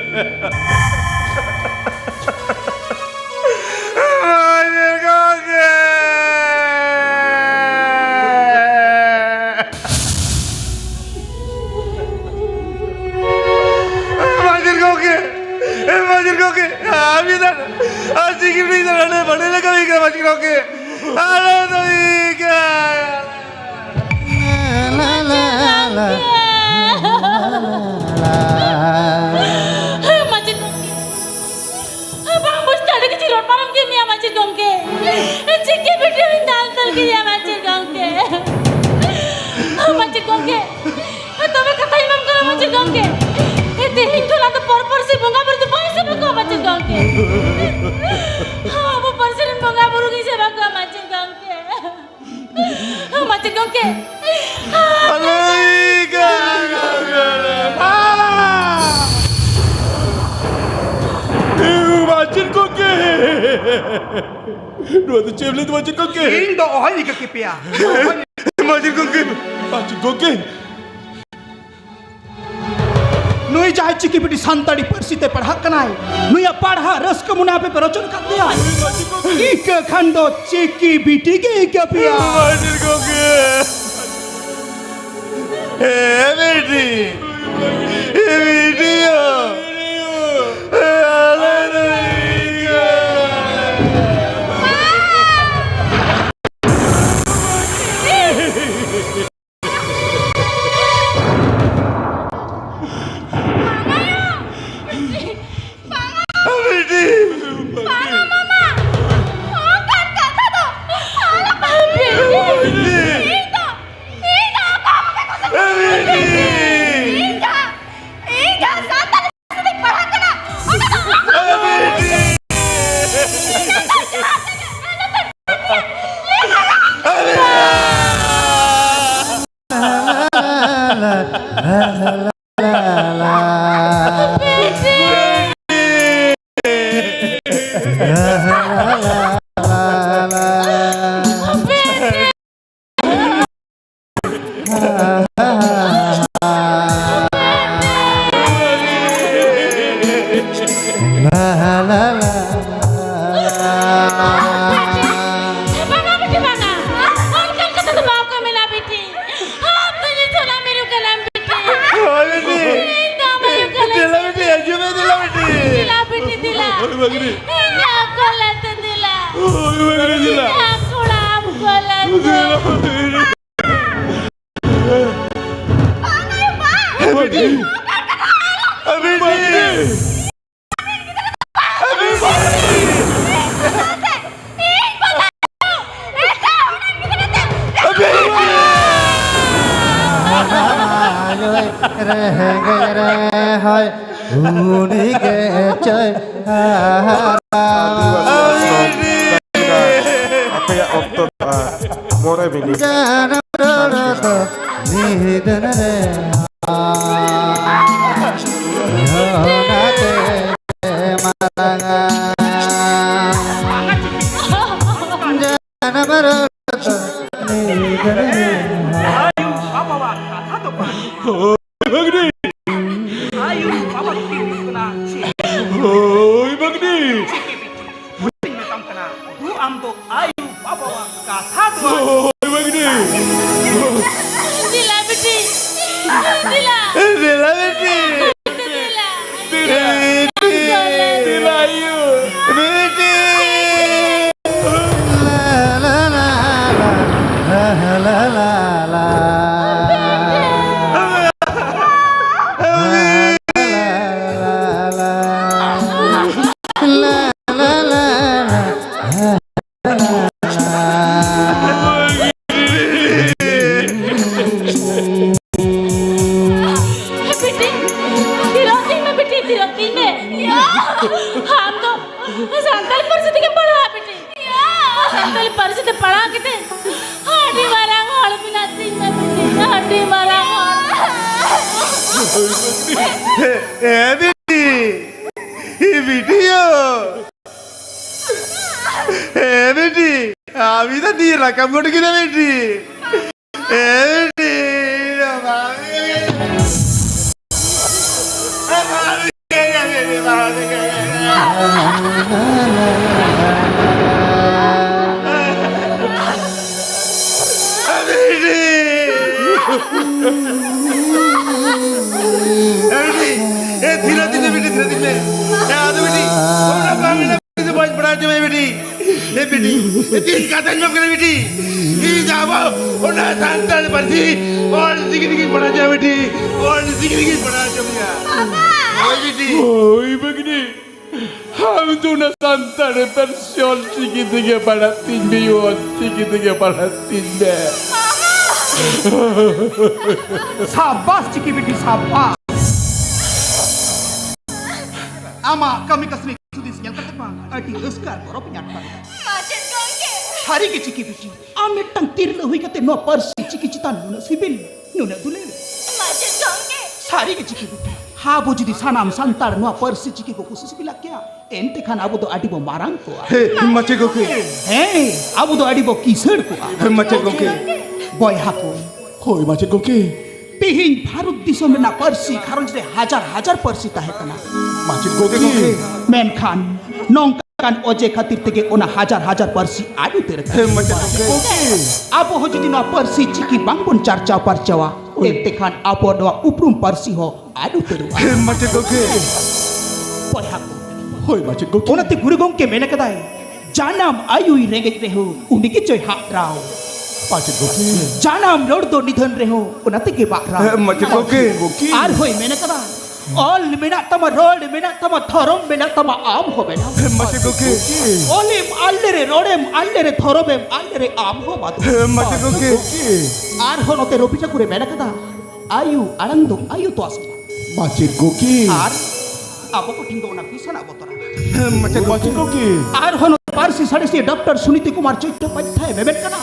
ᱢᱟᱪᱮᱫ ᱜᱚᱢᱠᱮ! ᱢᱟᱪᱮᱫ ᱜᱚᱢᱠᱮ! ᱢᱟᱪᱮᱫ ᱜᱚᱢᱠᱮ! ᱟᱹᱵᱤᱱ ᱫᱚ ᱟᱨ ᱪᱮᱫ ᱜᱮ ᱵᱤᱱ ᱞᱟᱹᱭ ᱫᱟᱲᱮᱭᱟᱜᱼᱟ, ᱵᱟᱹᱲᱤᱡ ᱞᱮᱠᱟ ᱦᱩᱭ ᱠᱟᱱᱟ, ᱢᱟᱪᱮᱫ ᱜᱚᱢᱠᱮ! ᱟᱞᱮ ᱫᱚ ᱤᱧ ᱜᱮ! ᱢᱟᱪᱮᱫ ᱜᱚᱢᱠᱮ, ᱵᱟᱝ ᱵᱩᱡᱽ ᱛᱮ ᱟᱹᱰᱤ ᱠᱤᱪᱷᱩ ᱨᱚᱲ ᱯᱟᱨᱚᱢ ᱠᱮᱫ ᱢᱮᱭᱟ ᱢᱟᱪᱮᱫ ᱜᱚᱢᱠᱮ᱾ ᱪᱤᱠᱟᱹ ᱵᱤᱴᱤ ᱦᱚᱸᱧ ᱫᱟᱞ ᱛᱚᱞ ᱠᱮᱫᱮᱭᱟ ᱢᱟᱪᱮᱫ ᱜᱚᱢᱠᱮ᱾ ᱢᱟᱪᱮᱫ ᱜᱚᱢᱠᱮ, ᱛᱚᱵᱮ ᱠᱟᱛᱷᱟᱧ ᱮᱢᱟᱢ ᱠᱟᱱᱟ ᱢᱟᱪᱮᱫ ᱜᱚᱢᱠᱮ᱾ ᱛᱮᱦᱮᱧ ᱠᱷᱚᱱ ᱟᱫᱚ ᱯᱚᱨ ᱯᱚᱨ ᱥᱮ ᱵᱚᱸᱜᱟ ᱵᱩᱨᱩ ᱫᱚ ᱵᱟᱭ ᱥᱮᱵᱟ ᱠᱚᱣᱟ ᱢᱟᱪᱮᱫ ᱜᱚᱢᱠᱮ᱾ ᱟᱵᱚ ᱯᱟᱹᱨᱥᱤ ᱨᱮᱱ ᱵᱚᱸᱜᱟ ᱵᱩᱨᱩ ᱜᱮ ᱥᱮᱵᱟ ᱠᱚᱣᱟ ᱢᱟᱪᱮᱫ ᱜᱚᱢᱠᱮ᱾ ᱢᱟᱪᱮᱫ ᱜᱚᱢᱠᱮ᱾ ᱟᱞᱮ ᱜᱮ ᱢᱟᱪᱮᱫ ᱜᱚᱢᱠᱮ᱾ ᱱᱚᱣᱟ ᱫᱚ ᱪᱮᱫ ᱮᱢ ᱞᱟᱹᱭ ᱫᱟ ᱢᱟᱪᱮᱫ ᱜᱚᱢᱠᱮ? ᱤᱧ ᱫᱚ ᱚᱦᱚᱧ ᱤᱠᱟᱹ ᱠᱮᱯᱮᱭᱟ᱾ ᱢᱟᱪᱮᱫ ᱜᱚᱢᱠᱮ, ᱢᱟᱪᱮᱫ ᱜᱚᱢᱠᱮ᱾ ᱱᱩᱭ ᱡᱟᱦᱟᱸᱭ ᱪᱤᱠᱤ ᱵᱤᱴᱤ ᱥᱟᱱᱛᱟᱲᱤ ᱯᱟᱹᱨᱥᱤ ᱛᱮ ᱯᱟᱲᱦᱟᱜ ᱠᱟᱱᱟᱭ, ᱱᱩᱭᱟᱜ ᱯᱟᱲᱦᱟᱜ ᱨᱟᱹᱥᱠᱟᱹ ᱢᱚᱱᱮ ᱟᱯᱮ ᱯᱮ ᱨᱚᱪᱚᱱ ᱠᱟᱫ ᱛᱟᱭᱟ᱾ ᱤᱠᱟᱹ ᱠᱷᱟᱱ ᱫᱚ ᱪᱤᱠᱤ ᱵᱤᱴᱤ ᱜᱮ ᱤᱠᱟᱹ ᱯᱮᱭᱟ᱾ ᱢᱟᱥᱴᱟᱨ ᱜᱚᱢᱠᱮ᱾ ᱦᱮᱸ, ᱵᱤᱴᱤ᱾ ᱦᱮᱸ, ᱵᱤᱴᱤ ᱭᱳ᱾ ᱦᱮᱸ, ᱟᱞᱮ ᱫᱚ ᱤᱠᱟᱹ᱾ ᱵᱤᱴᱤ! ᱵᱟᱝᱟ, ᱢᱟᱢᱟ! ᱚᱱᱠᱟᱱ ᱠᱟᱛᱷᱟ ᱫᱚ ᱟᱞᱚᱯᱮ ᱢᱮᱱᱟ᱾ ᱵᱤᱴᱤ! ᱤᱧ ᱫᱚ, ᱤᱧ ᱫᱚ ᱚᱠᱟ ᱦᱚᱸ ᱵᱟᱯᱮ ᱠᱩᱥᱤ ᱵᱤᱴᱤ! ᱤᱧ ᱫᱚ, ᱤᱧ ᱫᱚ ᱥᱟᱱᱛᱟᱲᱤ ᱛᱮᱧ ᱯᱟᱲᱦᱟᱜ ᱠᱟᱱᱟ᱾ ᱚᱱᱟ ᱫᱚ ᱟᱞᱚᱯᱮ ᱵᱤᱴᱤ! ᱤᱧ ᱫᱚ ᱡᱟᱦᱟᱸ ᱛᱤᱱᱟᱹᱜ ᱟᱞᱚᱯᱮ ᱵᱟᱝᱟ ᱵᱤᱴᱤ, ᱵᱟᱝᱟ᱾ ᱚᱱᱠᱟᱱ ᱠᱟᱛᱷᱟ ᱫᱚ ᱵᱟᱠᱚ ᱢᱮᱱᱟ ᱵᱤᱴᱤ᱾ ᱟᱢ ᱫᱚ ᱱᱤᱛᱚᱜ ᱟᱢ ᱢᱮᱨᱩ ᱠᱟᱱᱟᱢ ᱵᱤᱴᱤ᱾ ᱦᱳᱭ ᱵᱤᱴᱤ᱾ ᱤᱧ ᱫᱚ ᱢᱮᱨᱩ ᱠᱟᱱᱟᱢ ᱫᱮᱞᱟ ᱵᱤᱴᱤ, ᱦᱤᱡᱩᱜ ᱢᱮ, ᱫᱮᱞᱟ ᱵᱤᱴᱤ᱾ ᱫᱮᱞᱟ ᱵᱤᱴᱤ, ᱫᱮᱞᱟ᱾ ᱦᱳᱭ ᱵᱟᱹᱜᱽᱨᱤ᱾ ᱤᱧᱟᱜ ᱠᱚᱞᱟᱛᱮ ᱫᱮᱞᱟ᱾ ᱦᱳᱭ ᱵᱟᱹᱜᱽᱨᱤ, ᱫᱮᱞᱟ᱾ ᱤᱧᱟᱜ ᱠᱚᱲᱟᱢ ᱠᱚᱞᱟᱛᱮ᱾ ᱫᱮᱞᱟ ᱵᱤᱴᱤ᱾ ᱵᱟᱝ ᱦᱩᱭᱩᱜᱼᱟ᱾ ᱦᱮᱸ ᱵᱤᱴᱤ᱾ ᱦᱮᱸ ᱵᱤᱴᱤ᱾ ᱟᱯᱮᱭᱟᱜ ᱚᱠᱛᱚ ᱫᱚ ᱟᱨ ᱢᱚᱬᱮ ᱢᱤᱱᱤᱴ᱾ ᱠᱟᱛᱷᱟ ᱫᱚ ᱦᱳᱭ, ᱵᱟᱹᱜᱽᱱᱤ᱾ ᱫᱮᱞᱟ ᱵᱤᱴᱤ, ᱫᱮᱞᱟ᱾ ᱫᱮᱞᱟ ᱵᱤᱴᱤ᱾ ᱫᱮᱞᱟ᱾ ᱵᱤᱴᱤ᱾ ᱫᱮᱞᱟ ᱟᱭᱳ᱾ ᱵᱤᱴᱤ᱾ ᱵᱤᱴᱤ, ᱛᱷᱤᱨᱚᱜ ᱛᱤᱧ ᱢᱮ, ᱵᱤᱴᱤ, ᱛᱷᱤᱨᱚᱜ ᱛᱤᱧ ᱢᱮ᱾ ᱭᱟ, ᱟᱢ ᱫᱚ ᱥᱟᱱᱛᱟᱲᱤ ᱯᱟᱹᱨᱥᱤ ᱛᱮᱜᱮᱢ ᱯᱟᱲᱦᱟᱜᱼᱟ, ᱵᱤᱴᱤ? ᱭᱟ, ᱥᱟᱱᱛᱟᱲᱤ ᱯᱟᱹᱨᱥᱤ ᱛᱮ ᱯᱟᱲᱦᱟᱣ ᱠᱟᱛᱮ ᱟᱹᱰᱤ ᱢᱟᱨᱟᱝ ᱦᱚᱲ ᱵᱮᱱᱟᱜ ᱛᱤᱧ ᱢᱮ, ᱵᱤᱴᱤ, ᱟᱹᱰᱤ ᱢᱟᱨᱟᱝ ᱦᱚᱲ᱾ ᱦᱮᱸ, ᱵᱤᱴᱤ, ᱵᱤᱴᱤ ᱭᱳ᱾ ᱦᱮᱸ, ᱵᱤᱴᱤ, ᱟᱢ ᱫᱚ ᱫᱤᱭᱮ ᱨᱟᱠᱟᱵ ᱜᱚᱫ ᱠᱮᱫᱟ, ᱵᱤᱴᱤ᱾ ᱦᱮᱸ, ᱵᱤᱴᱤ, ᱵᱟᱵᱟ᱾ ᱵᱤᱴᱤ᱾ ᱮ, ᱵᱤᱴᱤ, ᱮ, ᱛᱷᱤᱨ ᱛᱤᱧ ᱢᱮ, ᱵᱤᱴᱤ, ᱛᱷᱤᱨ ᱛᱤᱧ ᱢᱮ᱾ ᱮ, ᱟᱫᱚ, ᱵᱤᱴᱤ, ᱚᱱᱟ ᱵᱟᱝ ᱢᱮᱱᱟ, ᱵᱤᱴᱤ, ᱫᱚ ᱵᱟᱹᱧ ᱯᱟᱲᱦᱟᱣ ᱦᱚᱪᱚ ᱢᱮᱭᱟ, ᱵᱤᱴᱤ᱾ ᱮ, ᱵᱤᱴᱤ, ᱮ, ᱛᱤᱱ ᱠᱟᱛᱷᱟᱧ ᱢᱮᱱ ᱠᱟᱱᱟ, ᱵᱤᱴᱤ᱾ ᱤᱧ ᱟᱵᱚ ᱚᱱᱟ ᱥᱟᱱᱛᱟᱲ ᱯᱟᱹᱨᱥᱤ ᱚᱞ ᱪᱤᱠᱤ ᱛᱮᱜᱮᱧ ᱯᱟᱲᱦᱟᱣ ᱦᱚᱪᱚ ᱢᱮᱭᱟ, ᱵᱤᱴᱤ᱾ ᱚᱞ ᱪᱤᱠᱤ ᱛᱮᱜᱮᱧ ᱯᱟᱲᱦᱟᱣ ᱦᱚᱪᱚ ᱢᱮᱭᱟ᱾ ᱵᱟᱵᱟ! ᱦᱳᱭ, ᱵᱤᱴᱤ᱾ ᱦᱳᱭ, ᱵᱟᱹᱜᱽᱱᱤ᱾ ᱟᱢ ᱫᱚ ᱚᱱᱟ ᱥᱟᱱᱛᱟᱲᱤ ᱯᱟᱹᱨᱥᱤ ᱚᱞ ᱪᱤᱠᱤ ᱛᱮᱜᱮ ᱯᱟᱲᱦᱟᱜ ᱛᱤᱧ ᱢᱮ, ᱚᱞ ᱪᱤᱠᱤ ᱛᱮᱜᱮ ᱯᱟᱲᱦᱟᱜ ᱛᱤᱧ ᱢᱮ᱾ ᱥᱟᱵᱟᱥ ᱪᱤᱠᱤ ᱵᱤᱴᱤ, ᱥᱟᱵᱟᱥ᱾ ᱟᱢᱟᱜ ᱠᱟᱹᱢᱤ ᱠᱟᱹᱥᱱᱤ ᱦᱩᱫᱤᱥ ᱧᱮᱞ ᱠᱟᱛᱮ ᱢᱟ ᱟᱹᱰᱤ ᱨᱟᱹᱥᱠᱟᱹ ᱟᱨ ᱜᱚᱨᱚᱵ ᱤᱧ ᱟᱴᱠᱟᱨ ᱮᱫᱟ᱾ ᱢᱟᱪᱮᱫ ᱜᱚᱢᱠᱮ! ᱥᱟᱹᱨᱤ ᱜᱮ ᱪᱤᱠᱤ ᱵᱤᱴᱤ, ᱟᱢ ᱢᱤᱫᱴᱟᱝ ᱛᱤᱨᱞᱟᱹ ᱦᱩᱭ ᱠᱟᱛᱮ ᱱᱚᱣᱟ ᱯᱟᱹᱨᱥᱤ ᱪᱤᱠᱤ ᱪᱮᱛᱟᱱ ᱱᱩᱱᱟᱹᱜ ᱥᱤᱵᱤᱞ, ᱱᱩᱱᱟᱹᱜ ᱫᱩᱞᱟᱹᱲ᱾ ᱢᱟᱪᱮᱫ ᱜᱚᱢᱠᱮ! ᱥᱟᱹᱨᱤ ᱜᱮ ᱪᱤᱠᱤ ᱵᱤᱴᱤ, ᱟᱵᱚ ᱡᱩᱫᱤ ᱥᱟᱱᱟᱢ ᱥᱟᱱᱛᱟᱲ ᱱᱚᱣᱟ ᱯᱟᱹᱨᱥᱤ ᱪᱤᱠᱤ ᱠᱚ ᱠᱩᱥᱤ ᱥᱤᱵᱤᱞᱟᱜ ᱠᱮᱭᱟ, ᱮᱱᱛᱮ ᱠᱷᱟᱱ ᱟᱵᱚ ᱫᱚ ᱟᱹᱰᱤ ᱵᱚ ᱢᱟᱨᱟᱝ ᱠᱚᱜᱼᱟ᱾ ᱦᱮᱸ, ᱢᱟᱪᱮᱫ ᱜᱚᱢᱠᱮ᱾ ᱦᱮᱸ, ᱟᱵᱚ ᱫᱚ ᱟᱹᱰᱤ ᱵᱚ ᱠᱤᱥᱟᱹᱬ ᱠᱚᱜᱼᱟ᱾ ᱦᱮᱸ, ᱢᱟᱪᱮᱫ ᱜᱚᱢᱠᱮ᱾ ᱵᱚᱭᱦᱟ ᱠᱚ, ᱦᱳᱭ, ᱢᱟᱪᱮᱫ ᱜᱚᱢᱠᱮ᱾ ᱛᱮᱦᱮᱧ ᱵᱷᱟᱨᱚᱛ ᱫᱤᱥᱚᱢ ᱨᱮᱱᱟᱜ ᱯᱟᱹᱨᱥᱤ ᱜᱷᱟᱨᱚᱸᱡᱽ ᱨᱮ ᱦᱟᱡᱟᱨ ᱦᱟᱡᱟᱨ ᱯᱟᱹᱨᱥᱤ ᱛᱟᱦᱮᱸ ᱠᱟᱱᱟ᱾ ᱢᱟᱪᱮᱫ ᱜᱚᱢᱠᱮ᱾ ᱢᱮᱱᱠᱷᱟᱱ ᱱᱚᱝᱠᱟ ᱚᱱᱠᱟᱱ ᱚᱡᱮ ᱠᱷᱟᱹᱛᱤᱨ ᱛᱮᱜᱮ ᱚᱱᱟ ᱦᱟᱡᱟᱨ ᱦᱟᱡᱟᱨ ᱯᱟᱹᱨᱥᱤ ᱟᱫ ᱩᱛᱟᱹᱨ ᱟᱠᱟᱱᱟ᱾ ᱦᱮᱸ, ᱢᱟᱪᱮᱫ ᱜᱚᱢᱠᱮ᱾ ᱟᱵᱚ ᱦᱚᱸ ᱡᱩᱫᱤ ᱱᱚᱣᱟ ᱯᱟᱹᱨᱥᱤ ᱪᱤᱠᱤ ᱵᱟᱝᱵᱚᱱ ᱪᱟᱨᱪᱟᱣ ᱯᱟᱨᱪᱟᱣᱟ, ᱦᱳᱭ᱾ ᱮᱱᱛᱮ ᱠᱷᱟᱱ ᱟᱵᱚ ᱱᱚᱣᱟ ᱩᱯᱨᱩᱢ ᱯᱟᱹᱨᱥᱤ ᱦᱚᱸ ᱟᱫ ᱩᱛᱟᱹᱨᱚᱜᱼᱟ᱾ ᱦᱮᱸ, ᱢᱟᱪᱮᱫ ᱜᱚᱢᱠᱮ᱾ ᱵᱚᱭᱦᱟ ᱠᱚ, ᱦᱳᱭ, ᱢᱟᱪᱮᱫ ᱜᱚᱢᱠᱮ᱾ ᱚᱱᱟᱛᱮ ᱜᱩᱨᱩ ᱜᱚᱢᱠᱮ ᱢᱮᱱ ᱟᱠᱟᱫᱟᱭ, "ᱡᱟᱱᱟᱢ ᱟᱭᱳᱭ ᱨᱮᱸᱜᱮᱡ ᱨᱮᱦᱚᱸ ᱩᱱᱤ ᱜᱮ ᱪᱚᱭ ᱦᱟᱜ ᱨᱟᱣ᱾ ᱢᱟᱪᱮᱫ ᱜᱚᱢᱠᱮ᱾ ᱡᱟᱱᱟᱢ ᱨᱚᱲ ᱫᱚ ᱱᱤᱫᱷᱟᱹᱱ ᱨᱮᱦᱚᱸ ᱚᱱᱟ ᱛᱮᱜᱮ ᱵᱟᱜ ᱨᱟᱣ᱾" ᱦᱮᱸ, ᱢᱟᱪᱮᱫ ᱜᱚᱢᱠᱮ᱾ ᱟᱨᱦᱚᱸᱭ ᱢᱮᱱ ᱟᱠᱟᱫᱟ, "ᱚᱞ ᱢᱮᱱᱟᱜ ᱛᱟᱢᱟ, ᱨᱚᱲ ᱢᱮᱱᱟᱜ ᱛᱟᱢᱟ, ᱫᱷᱚᱨᱚᱢ ᱢᱮᱱᱟᱜ ᱛᱟᱢᱟ, ᱟᱢ ᱦᱚᱸ ᱢᱮᱱᱟᱢ᱾" ᱦᱮᱸ, ᱢᱟᱪᱮᱫ ᱜᱚᱢᱠᱮ᱾ ᱚᱞᱮᱢ ᱟᱞᱮ ᱨᱮ, ᱨᱚᱲᱮᱢ ᱟᱞᱮ ᱨᱮ, ᱫᱷᱚᱨᱚᱢᱮᱢ ᱟᱞᱮ ᱨᱮ, ᱟᱢ ᱦᱚᱸ ᱵᱟᱫᱚ᱾ ᱦᱮᱸ, ᱢᱟᱪᱮᱫ ᱜᱚᱢᱠᱮ᱾ ᱟᱨᱦᱚᱸ ᱱᱚᱛᱮ ᱨᱚᱵᱤ ᱴᱷᱟᱠᱩᱨᱮ ᱢᱮᱱ ᱟᱠᱟᱫᱟ, "ᱟᱭᱩ ᱟᱲᱟᱝ ᱫᱚ ᱟᱭᱩ ᱛᱚᱣᱟ ᱥᱟᱶ᱾" ᱢᱟᱪᱮᱫ ᱜᱚᱢᱠᱮ᱾ ᱟᱨ ᱟᱵᱚ ᱠᱚ ᱴᱷᱮᱱ ᱫᱚ ᱚᱱᱟ ᱵᱤᱥᱟᱱᱟᱜ ᱵᱚᱛᱚᱨᱟ᱾ ᱦᱮᱸ, ᱢᱟᱪᱮᱫ ᱜᱚᱢᱠᱮ᱾ ᱟᱨᱦᱚᱸ ᱱᱚᱛᱮ ᱯᱟᱹᱨᱥᱤ ᱥᱟᱬᱮᱥᱤᱭᱟᱹ ᱰᱚᱠᱴᱚᱨ ᱥᱩᱱᱤᱛᱤ ᱠᱩᱢᱟᱨ ᱪᱚᱴᱴᱳᱯᱟᱫᱽᱫᱷᱟᱭ ᱢᱮᱢᱮᱱ ᱠᱟᱱᱟ,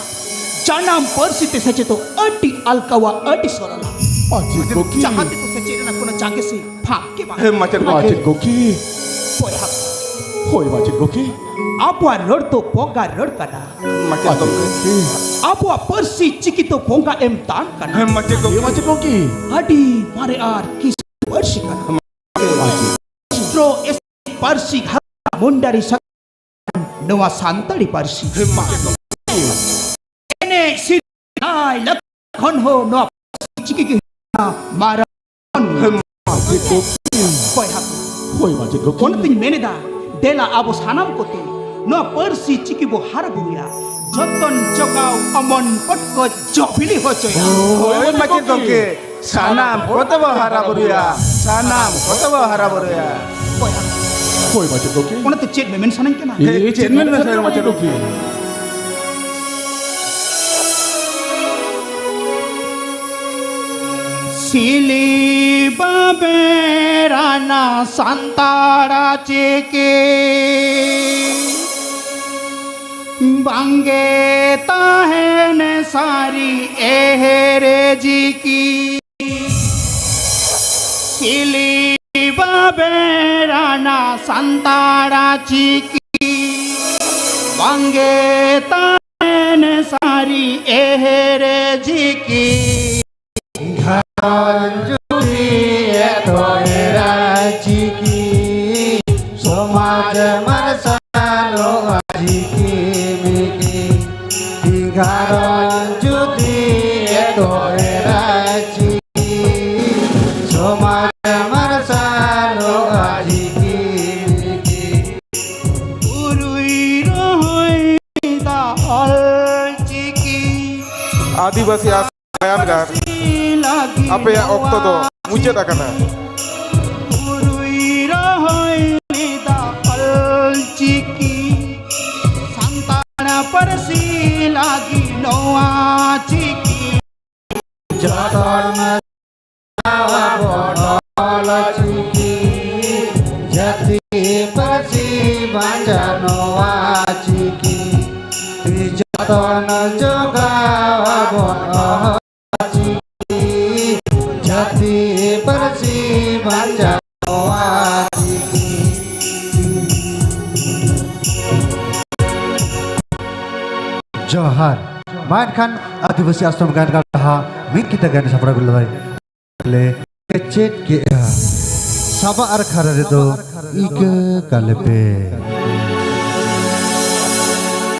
"ᱡᱟᱱᱟᱢ ᱯᱟᱹᱨᱥᱤ ᱛᱮ ᱥᱮᱪᱮᱫᱚᱜ ᱟᱹᱰᱤ ᱟᱞᱠᱟᱣᱟ, ᱟᱹᱰᱤ ᱥᱚᱨᱚᱞᱟ᱾ ᱢᱟᱪᱮᱫ ᱜᱚᱢᱠᱮ᱾ ᱡᱟᱦᱟᱸ ᱛᱮᱫᱚ ᱥᱮᱪᱮᱫ ᱨᱮᱱᱟᱜ ᱠᱳᱱᱳ ᱡᱟᱸᱜᱮ ᱥᱮ ᱯᱷᱟᱸᱠ ᱜᱮ ᱵᱟᱝ᱾" ᱦᱮᱸ, ᱢᱟᱪᱮᱫ ᱜᱚᱢᱠᱮ᱾ ᱢᱟᱪᱮᱫ ᱜᱚᱢᱠᱮ᱾ ᱵᱚᱭᱦᱟ᱾ ᱦᱳᱭ, ᱢᱟᱪᱮᱫ ᱜᱚᱢᱠᱮ᱾ ᱟᱵᱚᱣᱟᱜ ᱨᱚᱲ ᱫᱚ ᱵᱚᱸᱜᱟ ᱨᱚᱲ ᱠᱟᱱᱟ᱾ ᱢᱟᱪᱮᱫ ᱜᱚᱢᱠᱮ᱾ ᱟᱵᱚᱣᱟᱜ ᱯᱟᱹᱨᱥᱤ ᱪᱤᱠᱤ ᱫᱚ ᱵᱚᱸᱜᱟ ᱮᱢ ᱫᱟᱱ ᱠᱟᱱᱟ᱾ ᱦᱮᱸ, ᱢᱟᱪᱮᱫ ᱜᱚᱢᱠᱮ᱾ ᱦᱮᱸ, ᱢᱟᱪᱮᱫ ᱜᱚᱢᱠᱮ᱾ ᱟᱹᱰᱤ ᱢᱟᱨᱮ ᱟᱨ ᱠᱤᱥᱟᱹᱬ ᱯᱟᱹᱨᱥᱤ ᱠᱟᱱᱟ᱾ ᱢᱟᱪᱮᱫ᱾ ᱨᱟᱥᱴᱨᱚ ᱮᱥ ᱯᱟᱹᱨᱥᱤ ᱜᱷᱟᱨᱚᱸᱡᱽ ᱢᱩᱱᱰᱟᱨᱤ ᱥᱟᱠᱟᱢ ᱱᱚᱣᱟ ᱥᱟᱱᱛᱟᱲᱤ ᱯᱟᱹᱨᱥᱤ᱾ ᱦᱮᱸ, ᱢᱟᱪᱮᱫ ᱜᱚᱢᱠᱮ᱾ ᱮᱱᱮᱡ ᱥᱮᱨᱮᱧ ᱞᱟᱭ ᱞᱟᱠᱪᱟᱨ ᱠᱷᱚᱱ ᱦᱚᱸ ᱱᱚᱣᱟ ᱯᱟᱹᱨᱥᱤ ᱪᱤᱠᱤ ᱜᱮ ᱦᱩᱭᱩᱜ ᱠᱟᱱᱟ ᱢᱟᱨᱟᱝ᱾ ᱦᱮᱸ, ᱢᱟᱪᱮᱫ ᱜᱚᱢᱠᱮ᱾ ᱵᱚᱭᱦᱟ ᱠᱚ, ᱦᱳᱭ, ᱢᱟᱪᱮᱫ ᱜᱚᱢᱠᱮ᱾ ᱚᱱᱟᱛᱤᱧ ᱢᱮᱱᱮᱫᱟ, ᱫᱮᱞᱟ ᱟᱵᱚ ᱥᱟᱱᱟᱢ ᱠᱚᱛᱮ ᱱᱚᱣᱟ ᱯᱟᱹᱨᱥᱤ ᱪᱤᱠᱤ ᱵᱚ ᱦᱟᱨᱟ ᱵᱩᱨᱩᱭᱟ, ᱡᱚᱛᱚᱱ ᱡᱚᱜᱟᱣ ᱚᱢᱚᱱ ᱯᱚᱴᱠᱚᱡ ᱡᱚ ᱵᱤᱞᱤ ᱦᱚᱪᱚᱭᱟ᱾ ᱦᱳᱭ, ᱢᱟᱪᱮᱫ ᱜᱚᱢᱠᱮ᱾ ᱥᱟᱱᱟᱢ ᱠᱚᱛᱮ ᱵᱚ ᱦᱟᱨᱟ ᱵᱩᱨᱩᱭᱟ, ᱥᱟᱱᱟᱢ ᱠᱚᱛᱮ ᱵᱚ ᱦᱟᱨᱟ ᱵᱩᱨᱩᱭᱟ᱾ ᱵᱚᱭᱦᱟ, ᱦᱳᱭ, ᱢᱟᱪᱮᱫ ᱜᱚᱢᱠᱮ᱾ ᱚᱱᱟᱛᱮ ᱪᱮᱫ ᱢᱮᱢᱮᱱ ᱥᱟᱱᱟᱧ ᱠᱟᱱᱟ? ᱦᱮᱸ, ᱪᱮᱫ ᱢᱮᱢᱮᱱ ᱥᱟᱱᱟᱧ ᱠᱟᱱᱟ, ᱢᱟᱪᱮᱫ ᱜᱚᱢᱠᱮ? ᱥᱤᱞᱤ ᱵᱟᱵᱮᱨᱟᱱᱟ ᱥᱟᱱᱛᱟᱲ ᱪᱤᱠᱤ ᱵᱟᱝᱜᱮ ᱛᱟᱦᱮᱱ ᱥᱟᱹᱨᱤ ᱮᱦᱮᱨᱮ ᱪᱤᱠᱤ᱾ ᱥᱤᱞᱤ ᱵᱟᱵᱮᱨᱟᱱᱟ ᱥᱟᱱᱛᱟᱲ ᱪᱤᱠᱤ ᱵᱟᱝᱜᱮ ᱛᱟᱦᱮᱱ ᱥᱟᱹᱨᱤ ᱮᱦᱮᱨᱮ ᱪᱤᱠᱤ᱾ ᱜᱷᱟᱨᱚᱸᱡᱽ ᱡᱩᱫᱤ ᱮᱛᱚᱦᱮᱨᱟ ᱪᱤᱠᱤ, ᱥᱚᱢᱟᱡᱽ ᱢᱟᱨᱥᱟᱞ ᱨᱟᱪᱤ, ᱥᱚᱢᱟᱡᱽ ᱢᱟᱨᱥᱟᱞᱚᱜᱼᱟ ᱪᱤᱠᱤ ᱢᱤᱠᱤ᱾ ᱛᱩᱨᱩᱭ ᱨᱚᱦᱚᱭ ᱫᱟ ᱚᱞ ᱪᱤᱠᱤ᱾ ᱟᱹᱫᱤᱵᱟᱹᱥᱤ ᱟᱥ ᱜᱟᱭᱟᱱ ᱜᱟᱨ, ᱟᱯᱮᱭᱟᱜ ᱚᱠᱛᱚ ᱫᱚ ᱢᱩᱪᱟᱹᱫ ᱟᱠᱟᱱᱟ᱾ ᱛᱩᱨᱩᱭ ᱨᱚᱦᱚᱭ ᱞᱮᱫᱟ ᱚᱞ ᱪᱤᱠᱤ, ᱥᱟᱱᱛᱟᱲ ᱯᱟᱹᱨᱥᱤ ᱞᱟᱹᱜᱤᱫ ᱱᱚᱣᱟ ᱪᱤᱠᱤ᱾ ᱡᱚᱛᱚᱱ ᱟᱵᱚ ᱚᱞ ᱪᱤᱠᱤ, ᱡᱟᱹᱛᱤ ᱯᱟᱹᱨᱥᱤ ᱵᱟᱧᱪᱟᱣ ᱱᱚᱣᱟ ᱪᱤᱠᱤ᱾ ᱡᱚᱛᱚᱱ ᱡᱚᱜᱟᱣ ᱟᱵᱚ ᱚᱞ ᱪᱤᱠᱤ, ᱡᱟᱹᱛᱤ ᱯᱟᱹᱨᱥᱤ ᱵᱟᱧᱪᱟᱣ ᱱᱚᱣᱟ ᱪᱤᱠᱤ᱾ ᱡᱚᱦᱟᱨ᱾ ᱢᱟ ᱮᱱᱠᱷᱟᱱ ᱟᱹᱫᱤᱵᱟᱹᱥᱤ ᱟᱥᱨᱚᱢ ᱜᱟᱭᱟᱱ ᱜᱟᱲ ᱰᱟᱦᱟ ᱢᱤᱫ ᱠᱤᱛᱟᱹ ᱜᱟᱭᱟᱱ ᱥᱟᱯᱲᱟᱣ ᱞᱮᱫᱟᱭ᱾ ᱞᱮ ᱪᱮᱫ ᱠᱮᱜᱼᱟ᱾ ᱥᱟᱵᱟ ᱟᱨ ᱠᱷᱟᱨᱟ ᱨᱮᱫᱚ ᱤᱠᱟᱹ ᱠᱟᱞᱮ ᱯᱮ᱾